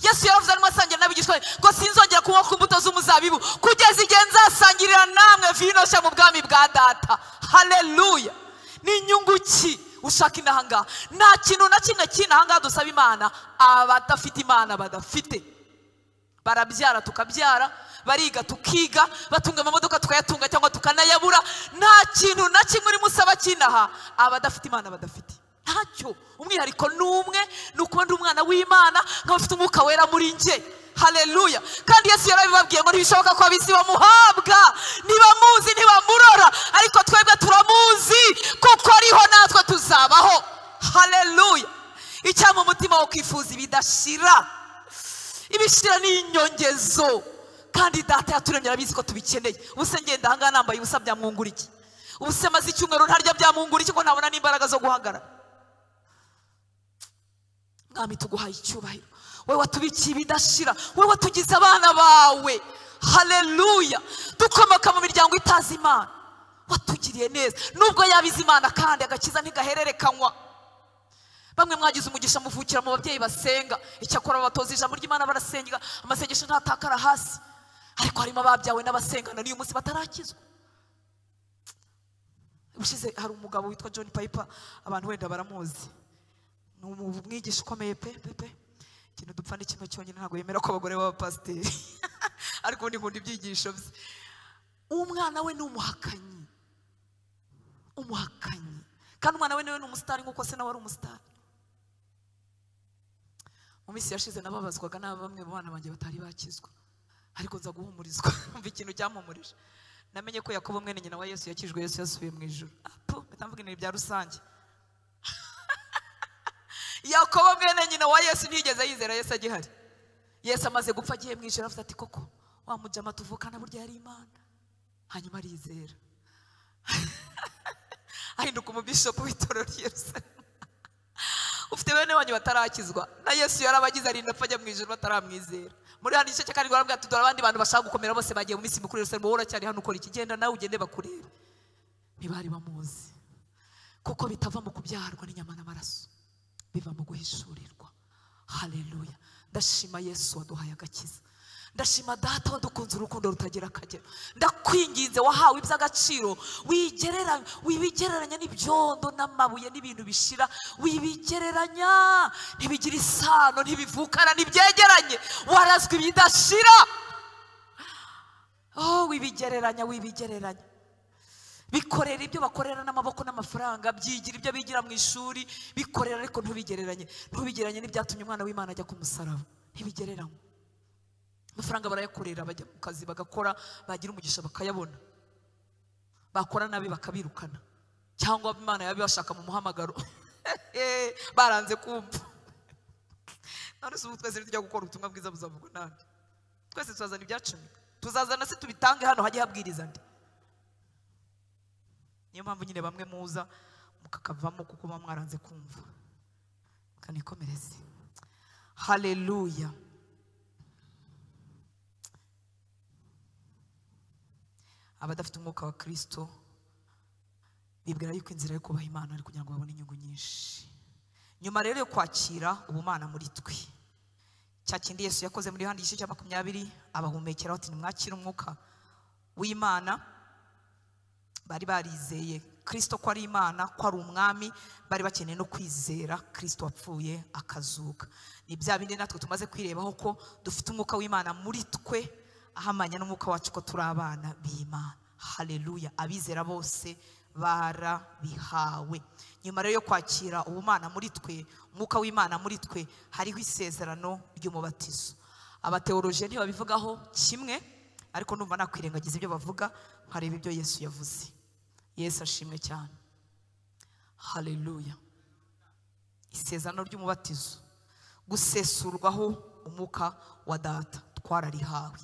Yesu yaravuze arimo asangira n'abigishwa be ngo sinzongera kunywa ku mbuto z'umuzabibu kugeza igihe nzasangirira namwe vino nshya mu bwami bwa data. Haleluya! Ni inyungu ki ushaka inahangaha? Nta kintu na kimwe cy'inahangaha dusaba Imana abadafite Imana badafite. Barabyara tukabyara, bariga tukiga, batunga amamodoka tukayatunga cyangwa tukanayabura. Nta kintu na kimwe urimo usaba cy'inaha abadafite Imana badafite. Ntacyo. Umwihariko ni umwe, ni ukuba ndi umwana w'Imana nkaba mfite umwuka wera muri njye. Haleluya! Kandi Yesu yarabibabwiye ngo ntibishoboka ko ab'isi bamuhabwa, ntibamuzi, ntibamurora, ariko twebwe turamuzi kuko ariho natwe tuzabaho. Haleluya! Icyampa umutima wo kwifuza ibidashira, ibishira ni inyongezo, kandi data yaturemye arabizi ko tubikeneye. Ubuse ngenda ahangaha nambaye ubusa byamwungura iki? Ubuse maze icyumweru ntarya byamwungura iki ko ntabona n'imbaraga zo guhagarara? Mwami tuguhaye icyubahiro, wowe watubikiye ibidashira, wowe watugize abana bawe. Haleluya! Dukomoka mu miryango itazi Imana, watugiriye neza nubwo yabize Imana, kandi agakiza ntigahererekanywa. Bamwe mwagize umugisha muvukira mu babyeyi basenga, icyakora babatoza ijambo ry'Imana barasenga, amasengesho ntatakara hasi. Ariko harimo ababyawe n'abasengana n'uyu munsi batarakizwa. Ubushize hari umugabo witwa John Piper, abantu wenda baramuzi, ni umwigisha ukomeye pe pe pe. Ikintu dupfa ni kimwe cyonyine, ntabwo yemera ko abagore b'abapasiteri ariko ubundi nkunda ibyigisho bye. Umwana we ni umuhakanyi, umuhakanyi, kandi umwana we niwe ni umusitari nk'uko se nawe ari umusitari. Mu minsi yashize nababazwaga na bamwe mu bana banjye batari bakizwa, ariko nza guhumurizwa. Umva ikintu cyampumurije, namenye ko Yakobo mwene nyina wa Yesu yakijwe, Yesu yasubiye mu ijuru. Apo mpita mvuga ibintu bya rusange. Yakobo mwene nyina wa Yesu ntiyigeze yizera Yesu agihari. Yesu amaze gupfa agiye mu ijuru avuze ati koko wa mujama tuvukana burya yari Imana. Hanyuma arizera, ahinduka umubishopu w'itorero ry'i Yerusalemu. Ufite bene wanyu batarakizwa, na Yesu yarabagize arinda apfa ajya mu ijuru bataramwizera. Muri hano igice cya karindwi barambwira ati dore abandi bantu bashaka gukomera bose bagiye mu minsi mikuru i Yerusalemu, wowe uracyari hano ukora iki? Genda nawe ugende bakurebe. Ntibari bamuzi, kuko bitava mu kubyarwa n'inyama n'amaraso, biva mu guhishurirwa. Haleluya! Ndashima Yesu waduhaye agakiza, ndashima data wadukunze urukundo rutagira akagero. Ndakwinginze wahawe iby'agaciro, wibigereranya n'ibyondo n'amabuye n'ibintu bishira, wibigereranya, ntibigira isano, ntibivukana, ntibyegeranye, warazwe ibidashira. Oh, wibigereranya, wibigereranya. Bikorera ibyo bakorera n'amaboko n'amafaranga, byigira ibyo bigira mu ishuri, bikorera, ariko ntubigereranye. Ntubigereranye n'ibyatumye umwana w'Imana ajya ku musaraba, ntibigereranywa. Amafaranga barayakorera, bajya mu kazi bagakora, bagira umugisha bakayabona, bakora nabi bakabirukana, cyangwa Imana yabibashaka mu muhamagaro baranze kumva. None se ubu twese tujya gukora ubutumwa bwiza buzavugwa nande? Twese tuzazana ibyacumi, tuzazana se tubitange hano hajye habwiriza nde? Niyo mpamvu nyine bamwe muza mukakavamo kuko muba mwaranze kumva. Kanikomereze. Haleluya! Abadafite umwuka wa Kristo bibwira yuko inzira yo kubaha Imana ari kugira ngo babone inyungu nyinshi. Nyuma rero yo kwakira ubumana muri twe, cya kindi Yesu yakoze muri Yohana igice cya 20 abahumekeraho ati nimwakire umwuka w'Imana. Bari barizeye Kristo ko ari Imana, ko ari umwami, bari bakeneye no kwizera Kristo wapfuye akazuka. Ni bya bindi natwe tumaze kwirebaho ko dufite umwuka w'Imana muri twe, ahamanya n'umwuka wacu ko turi abana b'Imana. Haleluya! Abizera bose barabihawe. Nyuma rero yo kwakira ubumana muri twe, umwuka w'Imana muri twe, hariho isezerano ry'umubatizo. Abateoloje ntibabivugaho kimwe, ariko numva nakwirengagiza ibyo bavuga nkareba ibyo Yesu yavuze. Yesu ashimwe cyane. Haleluya. Isezerano ry'umubatizo, gusesurwaho umwuka wa data, twararihawe.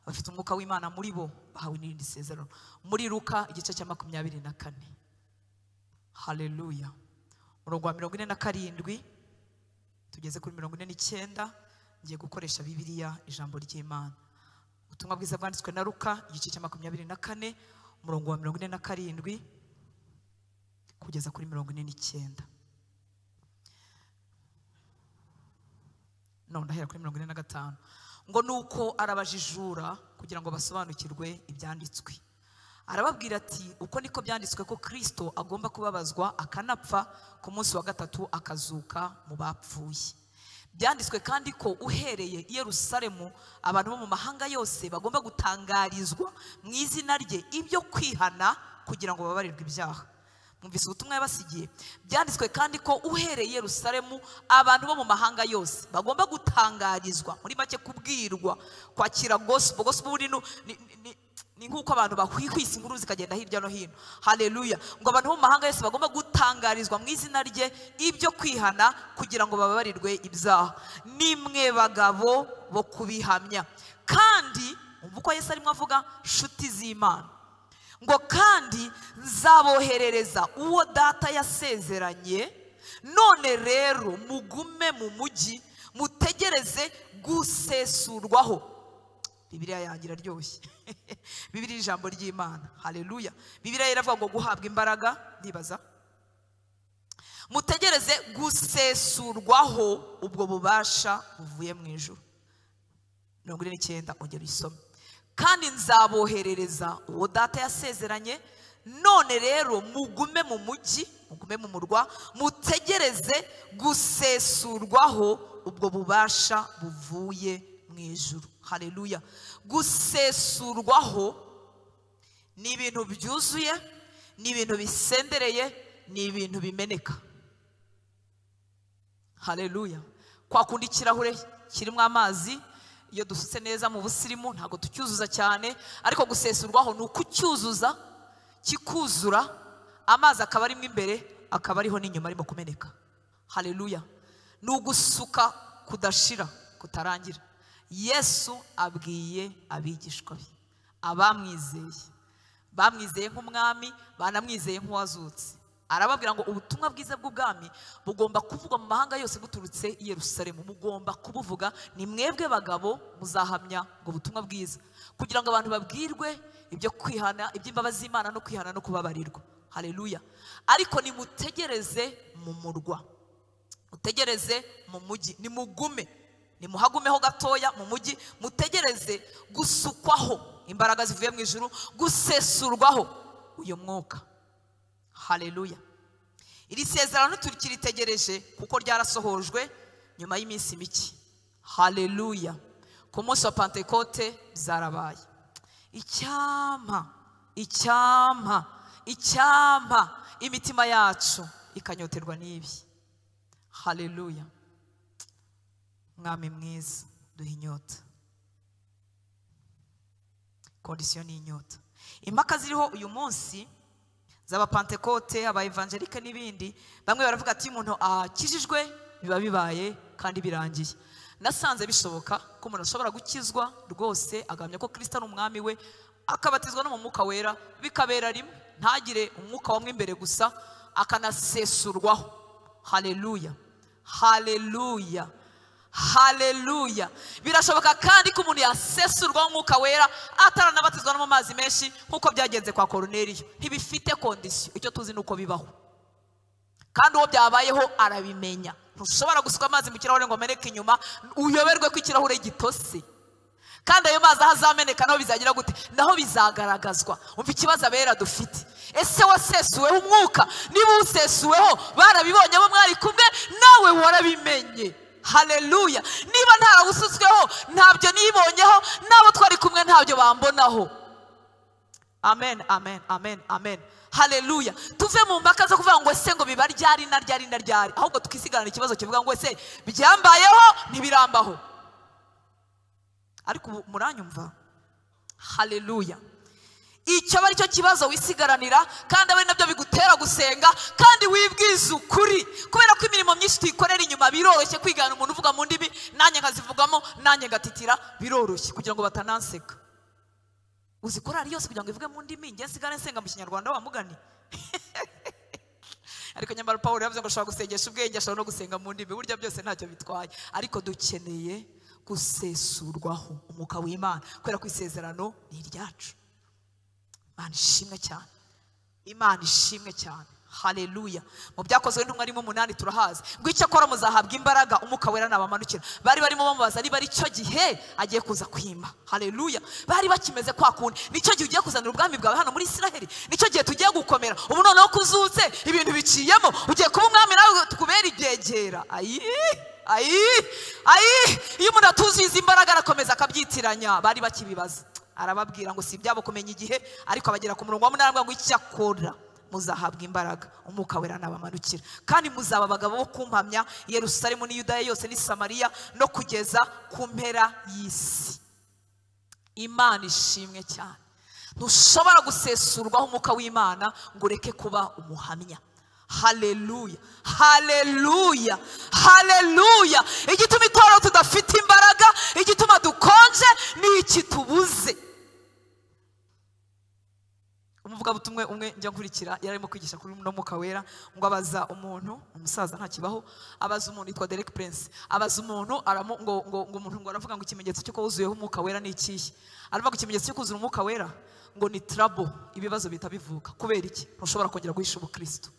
Abafite umwuka w'Imana muri bo bahawe n'irindi sezerano. Muri Luka igice cya 24. Haleluya. Umurongo wa 47 tugeze kuri 49. Ngiye gukoresha Bibiliya, ijambo ry'Imana. Ubutumwa bwiza bwanditswe na Luka igice cya 24 umurongo wa 47 kugeza kuri 49. No, ndahera kuri 45. Ngo nuko arabajijura kugira ngo basobanukirwe ibyanditswe. Arababwira ati uko niko byanditswe ko Kristo agomba kubabazwa akanapfa, ku munsi wa gatatu akazuka mu bapfuye. Byanditswe kandi ko uhereye i Yerusalemu abantu bo mu mahanga yose bagomba gutangarizwa mu izina rye ibyo kwihana kugira ngo babarirwe ibyaha. Mwumvise ubutumwa yabasigiye. Byanditswe kandi ko uhereye i Yerusalemu abantu bo mu mahanga yose bagomba gutangarizwa, muri make kubwirwa, kwakira gospel. Gospel ni nk'uko abantu bahwihwisa inkuru zikagenda hirya no hino. Haleluya. Ngo abantu bo mu mahanga yose bagomba gutangarizwa mu izina rye ibyo kwihana kugira ngo bababarirwe ibyaha. Nimwe bagabo bo kubihamya. Kandi umva uko Yesu arimo avuga, nshuti z'Imana, ngo kandi nzaboherereza uwo data yasezeranye, none rero mugume mu mujyi mutegereze gusesurwaho. Bibiliya yanjye iraryoshye. Bibiliya ijambo ry'Imana. Haleluya. Bibiliya iravuga ngo guhabwa imbaraga, ndibaza mutegereze gusesurwaho ubwo bubasha buvuye mu ijuru. 49 ongera usome. Kandi nzaboherereza uwo data yasezeranye, none rero mugume mu mujyi, mugume mu murwa, mutegereze gusesurwaho ubwo bubasha buvuye mu ijuru. Haleluya. Gusesurwaho ni ibintu byuzuye, ni ibintu bisendereye, ni ibintu bimeneka. Haleluya. Kwa kundi ikirahure kirimo amazi, iyo dusutse neza mu busirimu ntago tucyuzuza cyane, ariko gusesurwaho ni ukucyuzuza kikuzura, amazi akaba arimo imbere akaba ariho n'inyuma arimo kumeneka. Haleluya. Ni ugusuka kudashira, kutarangira. Yesu abwiye abigishwa be, abamwizeye, bamwizeye nk'umwami, banamwizeye nk'uwazutse. Arababwira ngo ubutumwa bwiza bw'ubwami bugomba kuvugwa mu mahanga yose buturutse i Yerusalemu. Mugomba kubuvuga, ni mwebwe bagabo muzahamya ngo ubutumwa bwiza, kugira ngo abantu babwirwe ibyo kwihana, iby'imbabazi z'Imana no kwihana no kubabarirwa. Haleluya. Ariko nimutegereze mu murwa, mutegereze mu mujyi, nimugume, nimuhagumeho gatoya mu mujyi, mutegereze gusukwaho imbaraga zivuye mu ijuru, gusesurwaho uyu mwuka. Haleluya. Iri sezerano tukiritegereje kuko ryarasohojwe nyuma y'iminsi mike. Haleluya. Ku munsi wa Pentekote byarabaye. Icyampa, icyampa, icyampa imitima yacu ikanyoterwa n'ibi. Haleluya. Mwami mwiza, duhe inyota. Kondisiyo ni inyota. Impaka ziriho uyu munsi zaba Pentekote, aba evangelike n'ibindi, bamwe baravuga ati umuntu akijijwe biba bibaye kandi birangiye. Nasanze bishoboka ko umuntu ashobora gukizwa rwose agamya ko Kristo ari umwami we, akabatizwa no mu mwuka wera bikabera rimwe, ntagire umwuka wamwe imbere gusa, akanasesurwaho. Haleluya. Haleluya. Haleluya. Birashoboka kandi ko umuntu yasesurwaho umwuka wera ataranabatizwa no mu mazi menshi nkuko byagenze kwa Korneliyo. Ntibifite kondisiyo, icyo tuzi nuko bibaho, kandi uwo byabayeho arabimenya. Ntushobora gusuka amazi mu kirahure ngo ameneke inyuma uyoberwe ko ikirahure gitose, kandi ayo mazi aho azameneka naho bizagira gute? Naho bizagaragazwa. Umva ikibazo abera dufite. Ese wasesuweho umwuka? Niba usesuweho barabibonye abo mwari kumwe, nawe warabimenye. Haleluya. Niba ntarawusutsweho, ntabyo nibonyeho, nabo twari kumwe ntabyo bambonaho. Amen, amen, amen, amen. Haleluya. Tuve mu mpaka zo kuvuga ngo ese ngo biba ryari na ryari na ryari, ahubwo tukisigarana ikibazo kivuga ngo ese byambayeho ntibirambaho. Ariko ubu muranyumva? Haleluya. Icyo aba aricyo kibazo wisigaranira, kandi abe nabyo bigutera gusenga, kandi wibwiza ukuri. Kubera ko imirimo myinshi tuyikorera inyuma, biroroshye kwigana umuntu uvuga mu ndimi, nanjye nkazivugamo, nanjye ngatitira, biroroshye kugira ngo batananseka. Uzi korali yose kugira ngo ivuge mu ndimi, njye nsigare nsenga mu Kinyarwanda wa mugani. Ariko nyamara Pawulo yavuze ngo ashobora gusengesha ubwenge, ashobora no gusenga mu ndimi, burya byose ntacyo bitwaye. Ariko dukeneye gusesurwaho umwuka w'Imana, kubera ko isezerano ni iryacu. Imana ishimwe cyane, Imana ishimwe cyane. Haleluya. Mu byakozwe n'intumwa arimo 8 turahazi ngo icyo akora muzahabwa imbaraga umwuka wera nabamanukira. Bari barimo bamubaza niba ari cyo gihe agiye kuza kwima. Haleluya. Bari bakimeze kwa kundi, nicyo gihe ugiye kuzanira ubwami bwawe hano muri Isiraheli, nicyo gihe tugiye gukomera. Ubu noneho kuzutse ibintu biciyemo, ugiye kuba umwami nawe tukubera ibyegera. Ayi ayi ayi, iyo umuntu atuzuye izi imbaraga arakomeza akabyitiranya. Bari bakibibaza, arababwira ngo si ibyabo kumenya igihe, ariko abagera ku murongo wa 8 ngo icyo akora muzahabwa imbaraga umwuka wera nabamanukira, kandi muzaba abagabo bo kumpamya i Yerusalemu n'i Yudaya yose n'i Samariya no kugeza ku mpera y'isi. Imana ishimwe cyane. Ntushobora gusesurwaho umwuka w'Imana ngo ureke kuba umuhamya. Haleluya, haleluya, haleluya. Igituma itorero tudafite imbaraga, igituma dukonje, ni iki tubuze. Umuvugabutumwe umwe njya nkurikira yari arimo kwigisha kuri uno mwuka wera, ngo abaza umuntu, umusaza ntakibaho, abaza umuntu yitwa Derek Prince, abaza umuntu ngo ngo ngo umuntu ngo aravuga ngo ikimenyetso cy'uko wuzuyeho umwuka wera ni ikihe? Aravuga ikimenyetso cyo kuzura umwuka wera ngo ni trouble, ibibazo bita bivuka. Kubera iki? Ntushobora kongera guhisha ubukristo.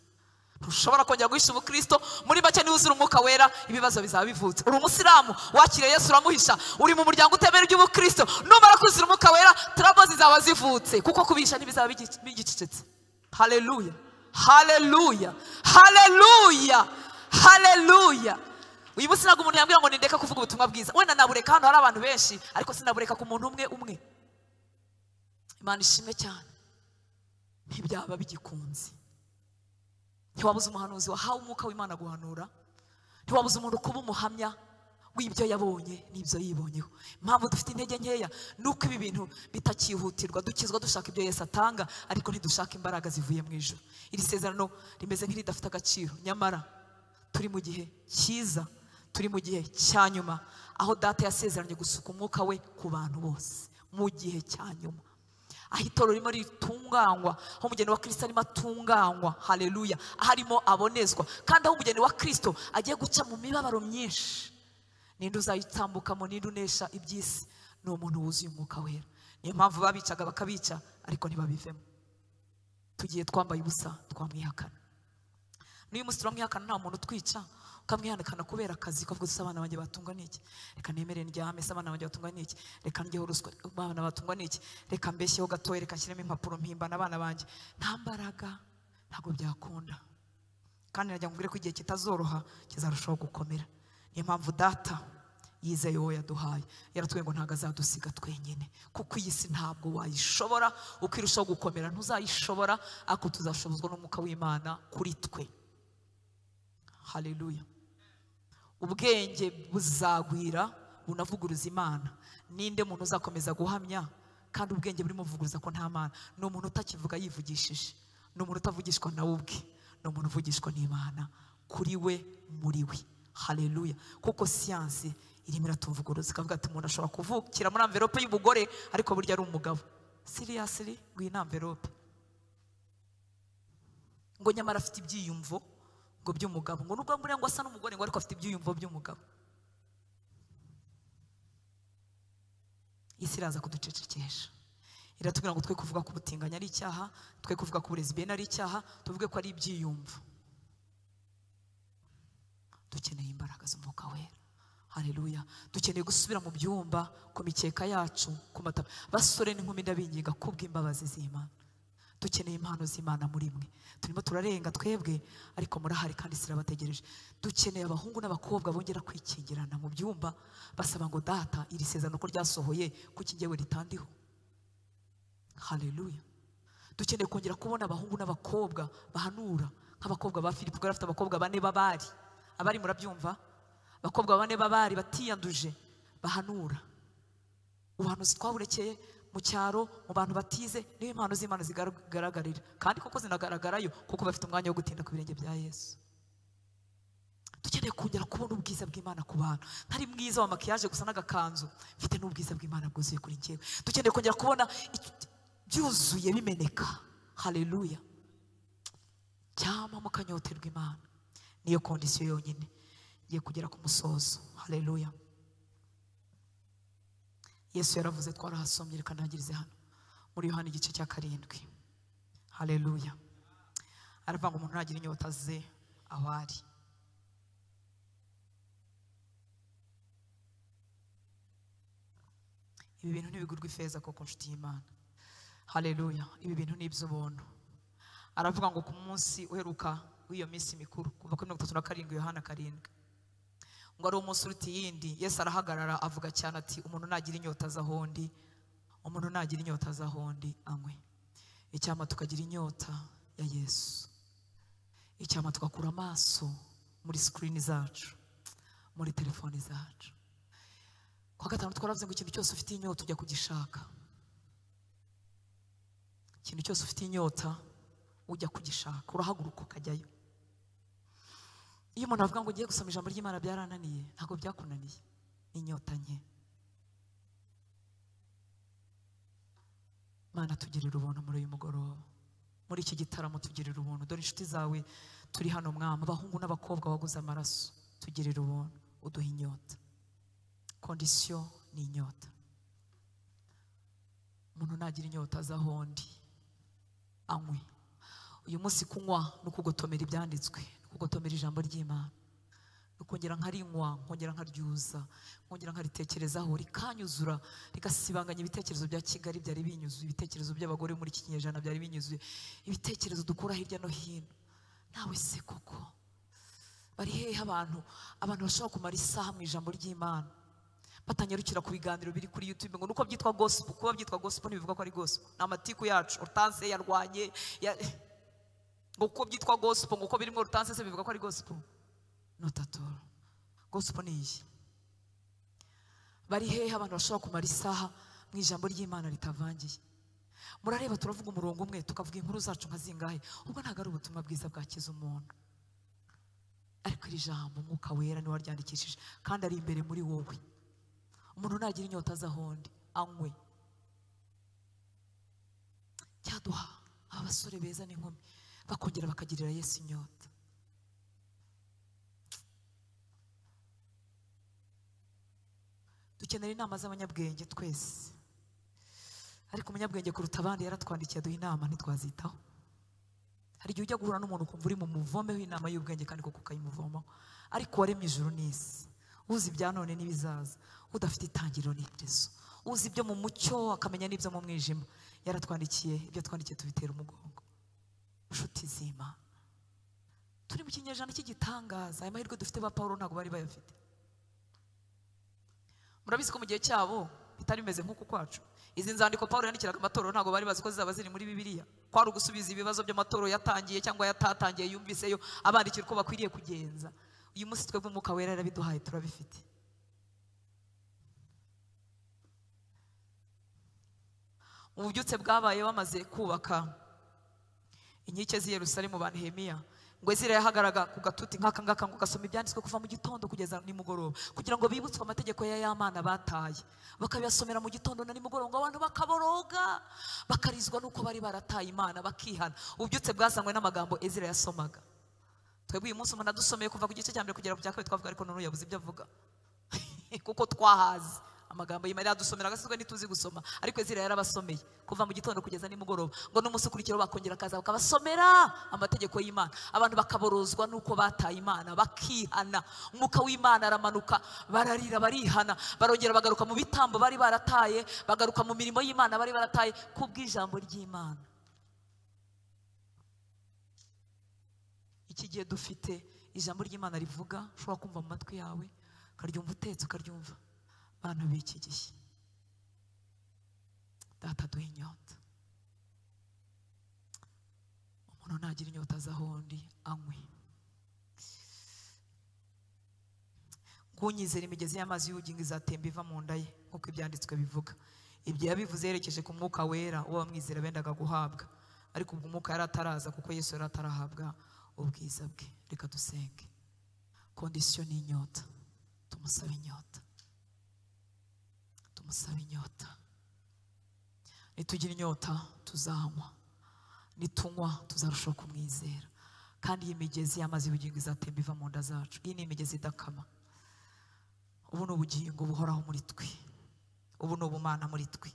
Ntushobora kongera guhisha ubukristo. Muri make niba uzura umwuka wera ibibazo bizaba bivutse. Uri umusilamu wakiriye Yesu uramuhisha, uri mu muryango utemera iby'ubukristo, numara kuzura umwuka wera trouble zizaba zivutse, kuko kubisha ntibizaba bigicecetse. Haleluya, haleluya, haleluya, haleluya. Uyu munsi ntabwo umuntu yambwira ngo nindeka kuvuga ubutumwa bwiza. Wenda nabureka hano hari abantu benshi, ariko sinabureka ku muntu umwe umwe. Imana ishimwe cyane. Ntibyaba bigikunze. Ntiwabuze umuhanuzi wahawe umwuka w'Imana guhanura, ntiwabuze umuntu kuba umuhamya w'ibyo yabonye n'ibyo yibonyeho. Impamvu dufite intege nkeya nuko ibi bintu bitakihutirwa, dukizwa dushaka ibyo Yesu atanga, ariko ntidushaka imbaraga zivuye mu ijuru. Iri sezerano rimeze nk'iridafite agaciro, nyamara turi mu gihe cyiza, turi mu gihe cya nyuma, aho Data yasezeranye gusuka umwuka we ku bantu bose mu gihe cya nyuma. Aho itorero ririmo ritunganywa, aho umugeni wa Kristo arimo atunganywa. Haleluya. Aho arimo abonezwa, kandi aho umugeni wa Kristo agiye guca mu mibabaro myinshi. Ninde uzayitambukamo? Ninde unesha iby'isi? Ni umuntu wuzuye umwuka wera. Niyo mpamvu babicaga bakabica, ariko ntibabivemo. Tugiye twambaye ubusa twamwihakana. N'uyu munsi turamwihakana, nta muntu utwica, ukamwihakana kubera akazi, ukavuga uti abana banjye batungwa n'iki? Reka nemere ndyame, se abana banjye batungwa n'iki? Reka ndyeho ruswa, abana batungwa n'iki? Reka mbeshyeho gatoya, reka nshyiremo impapuro mpimbana abana banjye. Nta mbaraga, ntabwo byakunda. Kandi najya nkubwire ko igihe kitazoroha kizarushaho gukomera. Niyo mpamvu Data yizeye uwo yaduhaye, yaratubwiye ngo ntabwo azadusiga twenyine, kuko iyi si ntabwo wayishobora. Uko irushaho gukomera ntuzayishobora, ariko tuzashobozwa n'umwuka w'Imana kuri twe. Haleluya. Ubwenge buzagwira bunavuguruza Imana. Ninde muntu uzakomeza guhamya kandi ubwenge burimo buvuguruza ko nta Mana? Ni umuntu utakivuga yivugishije, ni umuntu utavugishwa nawe ubwe, ni umuntu uvugishwa n'Imana kuri we, muri we. Haleluya. Kuko siyansi irimo iratuvuguruza, ikavuga ati umuntu ashobora kuvukira muri envelope y'umugore ariko burya ari umugabo. Seriously, ngwino envelope, ngo nyamara afite ibyiyumvo ngo by'umugabo, ngo nubwo mbure ngo asa n'umugore, ngo ariko afite ibyiyumvo by'umugabo. Isi iraza kuducecekesha, iratubwira ngo twe kuvuga ko ubutinganyi ari icyaha, twe kuvuga ko uburezi bene ari icyaha, tuvuge ko ari ibyiyumvo. Dukeneye imbaraga z'umwuka wera. Haleluya. Dukeneye gusubira mu byumba, ku mikeka yacu, ku matama. Basore n'inkumi ndabinginga kubw'imbabazi z'Imana. Dukeneye impano z'Imana muri mwe. Turimo turarenga twebwe, ariko murahari kandi sirabategereje. Dukeneye abahungu n'abakobwa bongera kwikingirana mu byumba, basaba ngo Data iri sezerano ko ryasohoye, kuki njyewe ritandiho? Haleluya. Dukeneye kongera kubona abahungu n'abakobwa bahanura nk'abakobwa ba Filipo, bari bafite abakobwa bane b'abari. Abari murabyumva? Abakobwa bane b'abari batiyanduje bahanura. Ubuhanuzi twaburekeye mu cyaro, mu bantu batize, niyo impano z'Imana zigaragarira, kandi koko zinagaragarayo kuko bafite umwanya wo gutinda ku birenge bya Yesu. Dukeneye kongera kubona ubwiza bw'Imana ku bantu. Ntari mwiza wa makiyaje gusa n'agakanzu, mfite n'ubwiza bw'Imana bwuzuye kuri njyewe. Dukeneye kongera kubona byuzuye bimeneka. Haleluya. Cyama mukanyoterwa Imana, niyo kondisiyo yonyine. Ngiye kugera ku musozo. Haleluya. Yesu yaravuze, twarahasomye, reka ndangirize hano muri Yohana igice cya 7. Haleluya. Aravuga ngo umuntu nagira inyota ze aho ari. Ibi bintu ntibigurwa ifeza koko, nshuti y'Imana. Haleluya. Ibi bintu ni iby'ubuntu. Aravuga ngo ku munsi uheruka w'iyo minsi mikuru, kuva kuri 37 Yohana 7, ngo ari umunsi uruta iyindi, Yesu arahagarara avuga cyane ati umuntu nagira inyota aza aho ndi, umuntu nagira inyota aza aho ndi anywe. Icyampa tukagira inyota ya Yesu. Icyampa tugakura amaso muri screen zacu, muri telefoni zacu. Kwa gatanu twaravuze ngo ikintu cyose ufite inyota ujya kugishaka. Ikintu cyose ufite inyota ujya kugishaka, urahaguruka ukajyayo. Iyo umuntu avuga ngo ugiye gusoma ijambo ry'Imana byarananiye, ntabwo byakunaniye, ni inyota nke. Mana tugirira ubuntu muri uyu mugoroba, muri iki gitaramo tugirira ubuntu. Dore inshuti zawe turi hano mwama, abahungu n'abakobwa waguze amaraso, tugirira ubuntu, uduha inyota. Kondisiyo ni inyota. Umuntu nagira inyota aza aho ndi anywe. Uyu munsi kunywa ni ukugotomera ibyanditswe, ni ukugotomera ijambo ry'Imana, ukongera nkarinywa, nkongera nkaryuza, nkongera nkaritekerezaho, rikanyuzura, rigasibanganya ibitekerezo bya Kigali byari binyuzuye, ibitekerezo by'abagore muri iki kinyejana byari binyuzuye, ibitekerezo dukura hirya no hino. Nawe se koko bari hehe abantu bashobora kumara isaha mu ijambo ry'Imana batanyarukira ku biganiro biri kuri YouTube ngo nuko byitwa gospel? Kuba byitwa gospel ntibivuga ko ari gospel. Ni amatiku yacu. Hortense yarwanye ngo kuko byitwa gospel, ngo uko birimo Hortense se bivuga ko ari gospel? Not at all. Gospel ni iyi. Bari hehe abantu bashobora kumara isaha mu ijambo ry'Imana ritavangiye? Murareba turavuga umurongo umwe, tukavuga inkuru zacu nka zingahe, ubwo ntabwo ari ubutumwa bwiza bwakiza umuntu. Ariko iri jambo Umwuka Wera niwe waryandikishije, kandi ari imbere muri wowe. Umuntu nagira inyota aza aho ndi anywe. Cyaduha aba basore beza n'inkumi bakongera bakagirira Yesu inyota. Dukenera inama z'abanyabwenge twese, ariko umunyabwenge kuruta abandi yaratwandikiye aduha inama ntitwazitaho. Hari igihe ujya guhura n'umuntu ukumva uri mu muvome w'inama y'ubwenge kandi koko ukayimuvomaho, ariko waremye ijuru n'isi, uzi ibya none n'ibizaza, udafite itangiriro n'iherezo, uzi ibyo mu mucyo akamenya n'ibyo mu mwijima, yaratwandikiye ibyo twandikiye tubitera umugongo. Nshuti z'Imana, turi mu kinyejana cy'igitangaza. Aya mahirwe dufite ba Pawulo ntabwo bari bayafite. Murabizi ko mu gihe cyabo bitari bimeze nk'uku kwacu. Izi nzandiko Pawulo yandikiraga amatorero ntabwo bari bazi ko zizaba ziri muri Bibiliya. Kwari ugusubiza ibibazo by'amatorero yatangiye cyangwa yatatangiye, yumviseyo abandikira uko bakwiriye kugenza. Uyu munsi twebwe Umwuka Wera yarabiduhaye, turabifite. Ububyutse bwabaye bamaze kubaka inkike z'i Yerusalemu ba Nehemiya, ngo Ezira yahagaraga ku gatuti nk'aka ngaka ngo gasoma ibyanditswe kuva mu gitondo kugeza nimugoroba, kugira ngo bibutswe amategeko ya Mana bataye, bakabiyasomera mu gitondo na nimugoroba, ngo abantu bakaboroga bakarizwa nuko bari barataye Imana bakihana. Ububyutse bwazanywe n'amagambo Ezira yasomaga. Twebwe uyu munsi umuntu adusomeye kuva ku gice cya mbere kugera ku cya kabiri twavuga ariko none yabuze ibyo avuga kuko twahaze amagambo y'Imana yadusomera agasizwe ntituzi gusoma, ariko Ezira yarabasomeye kuva mu gitondo kugeza nimugoroba, ngo n'umunsi ukurikira bakongera akaza bakabasomera amategeko y'Imana, abantu bakaborozwa nuko bataye Imana bakihana. Umwuka w'Imana aramanuka, bararira barihana, barongera bagaruka mu bitambo bari barataye, bagaruka mu mirimo y'Imana bari barataye kubw'ijambo ry'Imana. Iki gihe dufite ijambo ry'Imana rivuga, ushobora kumva mu matwi yawe, ukaryumva utetse, ukaryumva. Bantu b'iki gihe, Data duhe inyota. Umuntu nagira inyota aza aho ndi anywe. Kunyizera imigezi y'amazi y'ubugingo izatemba iva mu nda ye, nk'uko ibyanditswe bivuga. Ibyo yabivuze yerekeje ku mwuka wera uwo bamwizera bendaga guhabwa, ariko ubwo umwuka yari ataraza kuko Yesu yari atarahabwa ubwiza bwe. Reka dusenge. Condition ni inyota, tumusabe inyota, tumusabe inyota. Nitugira inyota tuzanywa, nitunywa tuzarushaho kumwizera, kandi iyi migezi y'amazi y'ubugingo izatemba iva mu nda zacu. Iyi ni imigezi idakama. Ubu ni ubugingo buhoraho muri twe, ubu ni ubumana muri twe.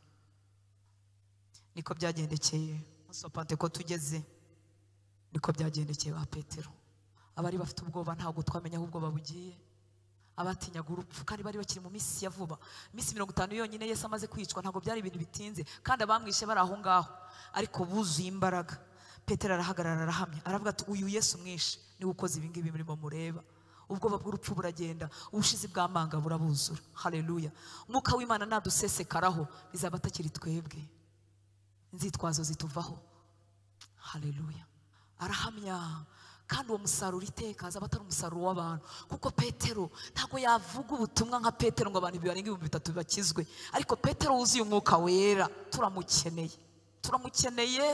Niko byagendekeye umunsi wa Pantekote ugeze, niko byagendekeye ba Petero. Abari bafite ubwoba ntabwo twamenya aho ubwoba bugiye, abatinyaga urupfu kandi bari bakiri mu minsi ya vuba, iminsi 50 yonyine Yesu amaze kwicwa, ntabwo byari ibintu bitinze, kandi abamwishe bari aho ngaho, ariko buzuye imbaraga. Petero arahagarara arahamya, aravuga ati uyu Yesu mwishe niwe ukoze ibi ngibi murimo mureba. Ubwoba bw'urupfu buragenda, ubushizi bw'amanga burabuzura. Haleluya. Umwuka w'Imana nadusesekaraho bizaba atakiri twebwe, inzitwazo zituvaho. Haleluya. Arahamya, kandi uwo musaruro iteka azaba atari umusaruro w'abantu, kuko Petero ntabwo yavuga ubutumwa nka Petero ngo abantu barenga 3000 bakizwe, ariko Petero wuzuye umwuka wera turamukeneye, turamukeneye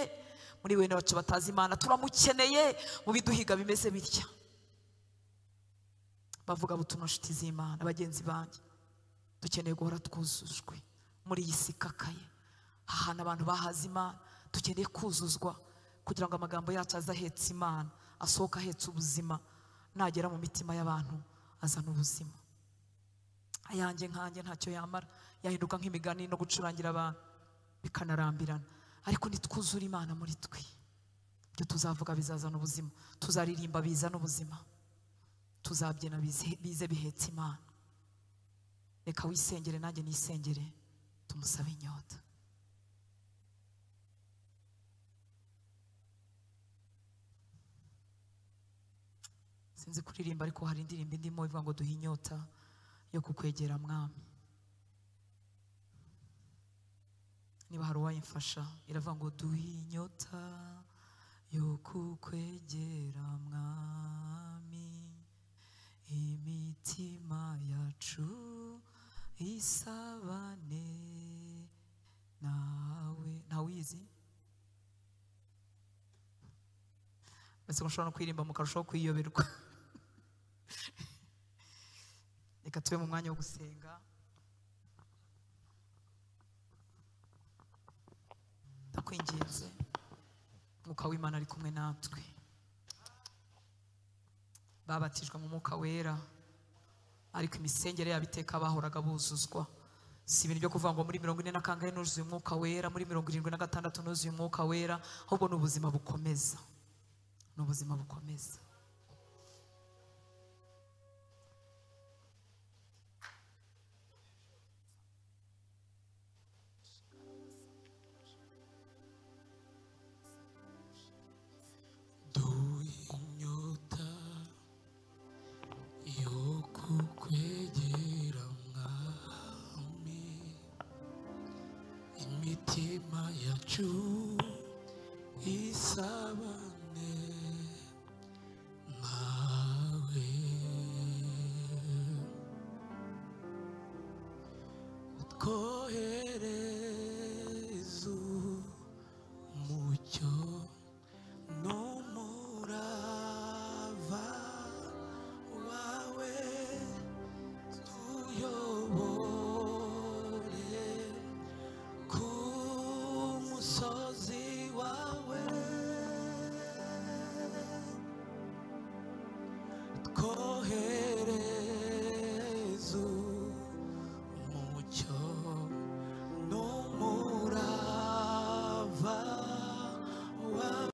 muri bene bacu batazi Imana, turamukeneye mu biduhiga bimeze bitya. Bavuga butumwa nshuti z'Imana, bagenzi banjye, dukeneye guhora twuzujwe muri iyi si ikakaye, ahantu abantu bahaze Imana. Dukeneye kuzuzwa kugira ngo amagambo yacu aze ahetse Imana, asohoka ahetse ubuzima, nagera mu mitima y'abantu azana ubuzima. Ayanjye nkanjye ntacyo yamara, yahinduka nk'imigani no gucurangira abantu bikanarambirana, ariko nitwuzura Imana muri twe, ibyo tuzavuga bizazana ubuzima, tuzaririmba bizana ubuzima, tuzabyina bize bihetse Imana. Reka wisengere nanjye nisengere, tumusabe inyota. Sinzi kuririmba, ariko hari indirimbo indimo ivuga ngo duhe inyota yo kukwegera Mwami. Niba hari uwayimfasha, iravuga ngo duhe inyota yo kukwegera Mwami, imitima yacu isabane nawe. Ntawizi mbese mushobora no kwirimba mukarushaho kwiyoberwa. Reka tube mu mwanya wo gusenga. Ndakwinginze, Mwuka w'Imana ari kumwe natwe. Babatijwe mu mwuka wera, ariko imisengere yabo iteka bahoraga buzuzwa. Si ibintu byo kuvuga ngo muri 40 na kangahe nuzuye umwuka wera, muri 76 nuzuye umwuka wera, ahubwo ni ubuzima bukomeza, ni ubuzima bukomeza. Kukwegera Mwami, imitima yacu isabane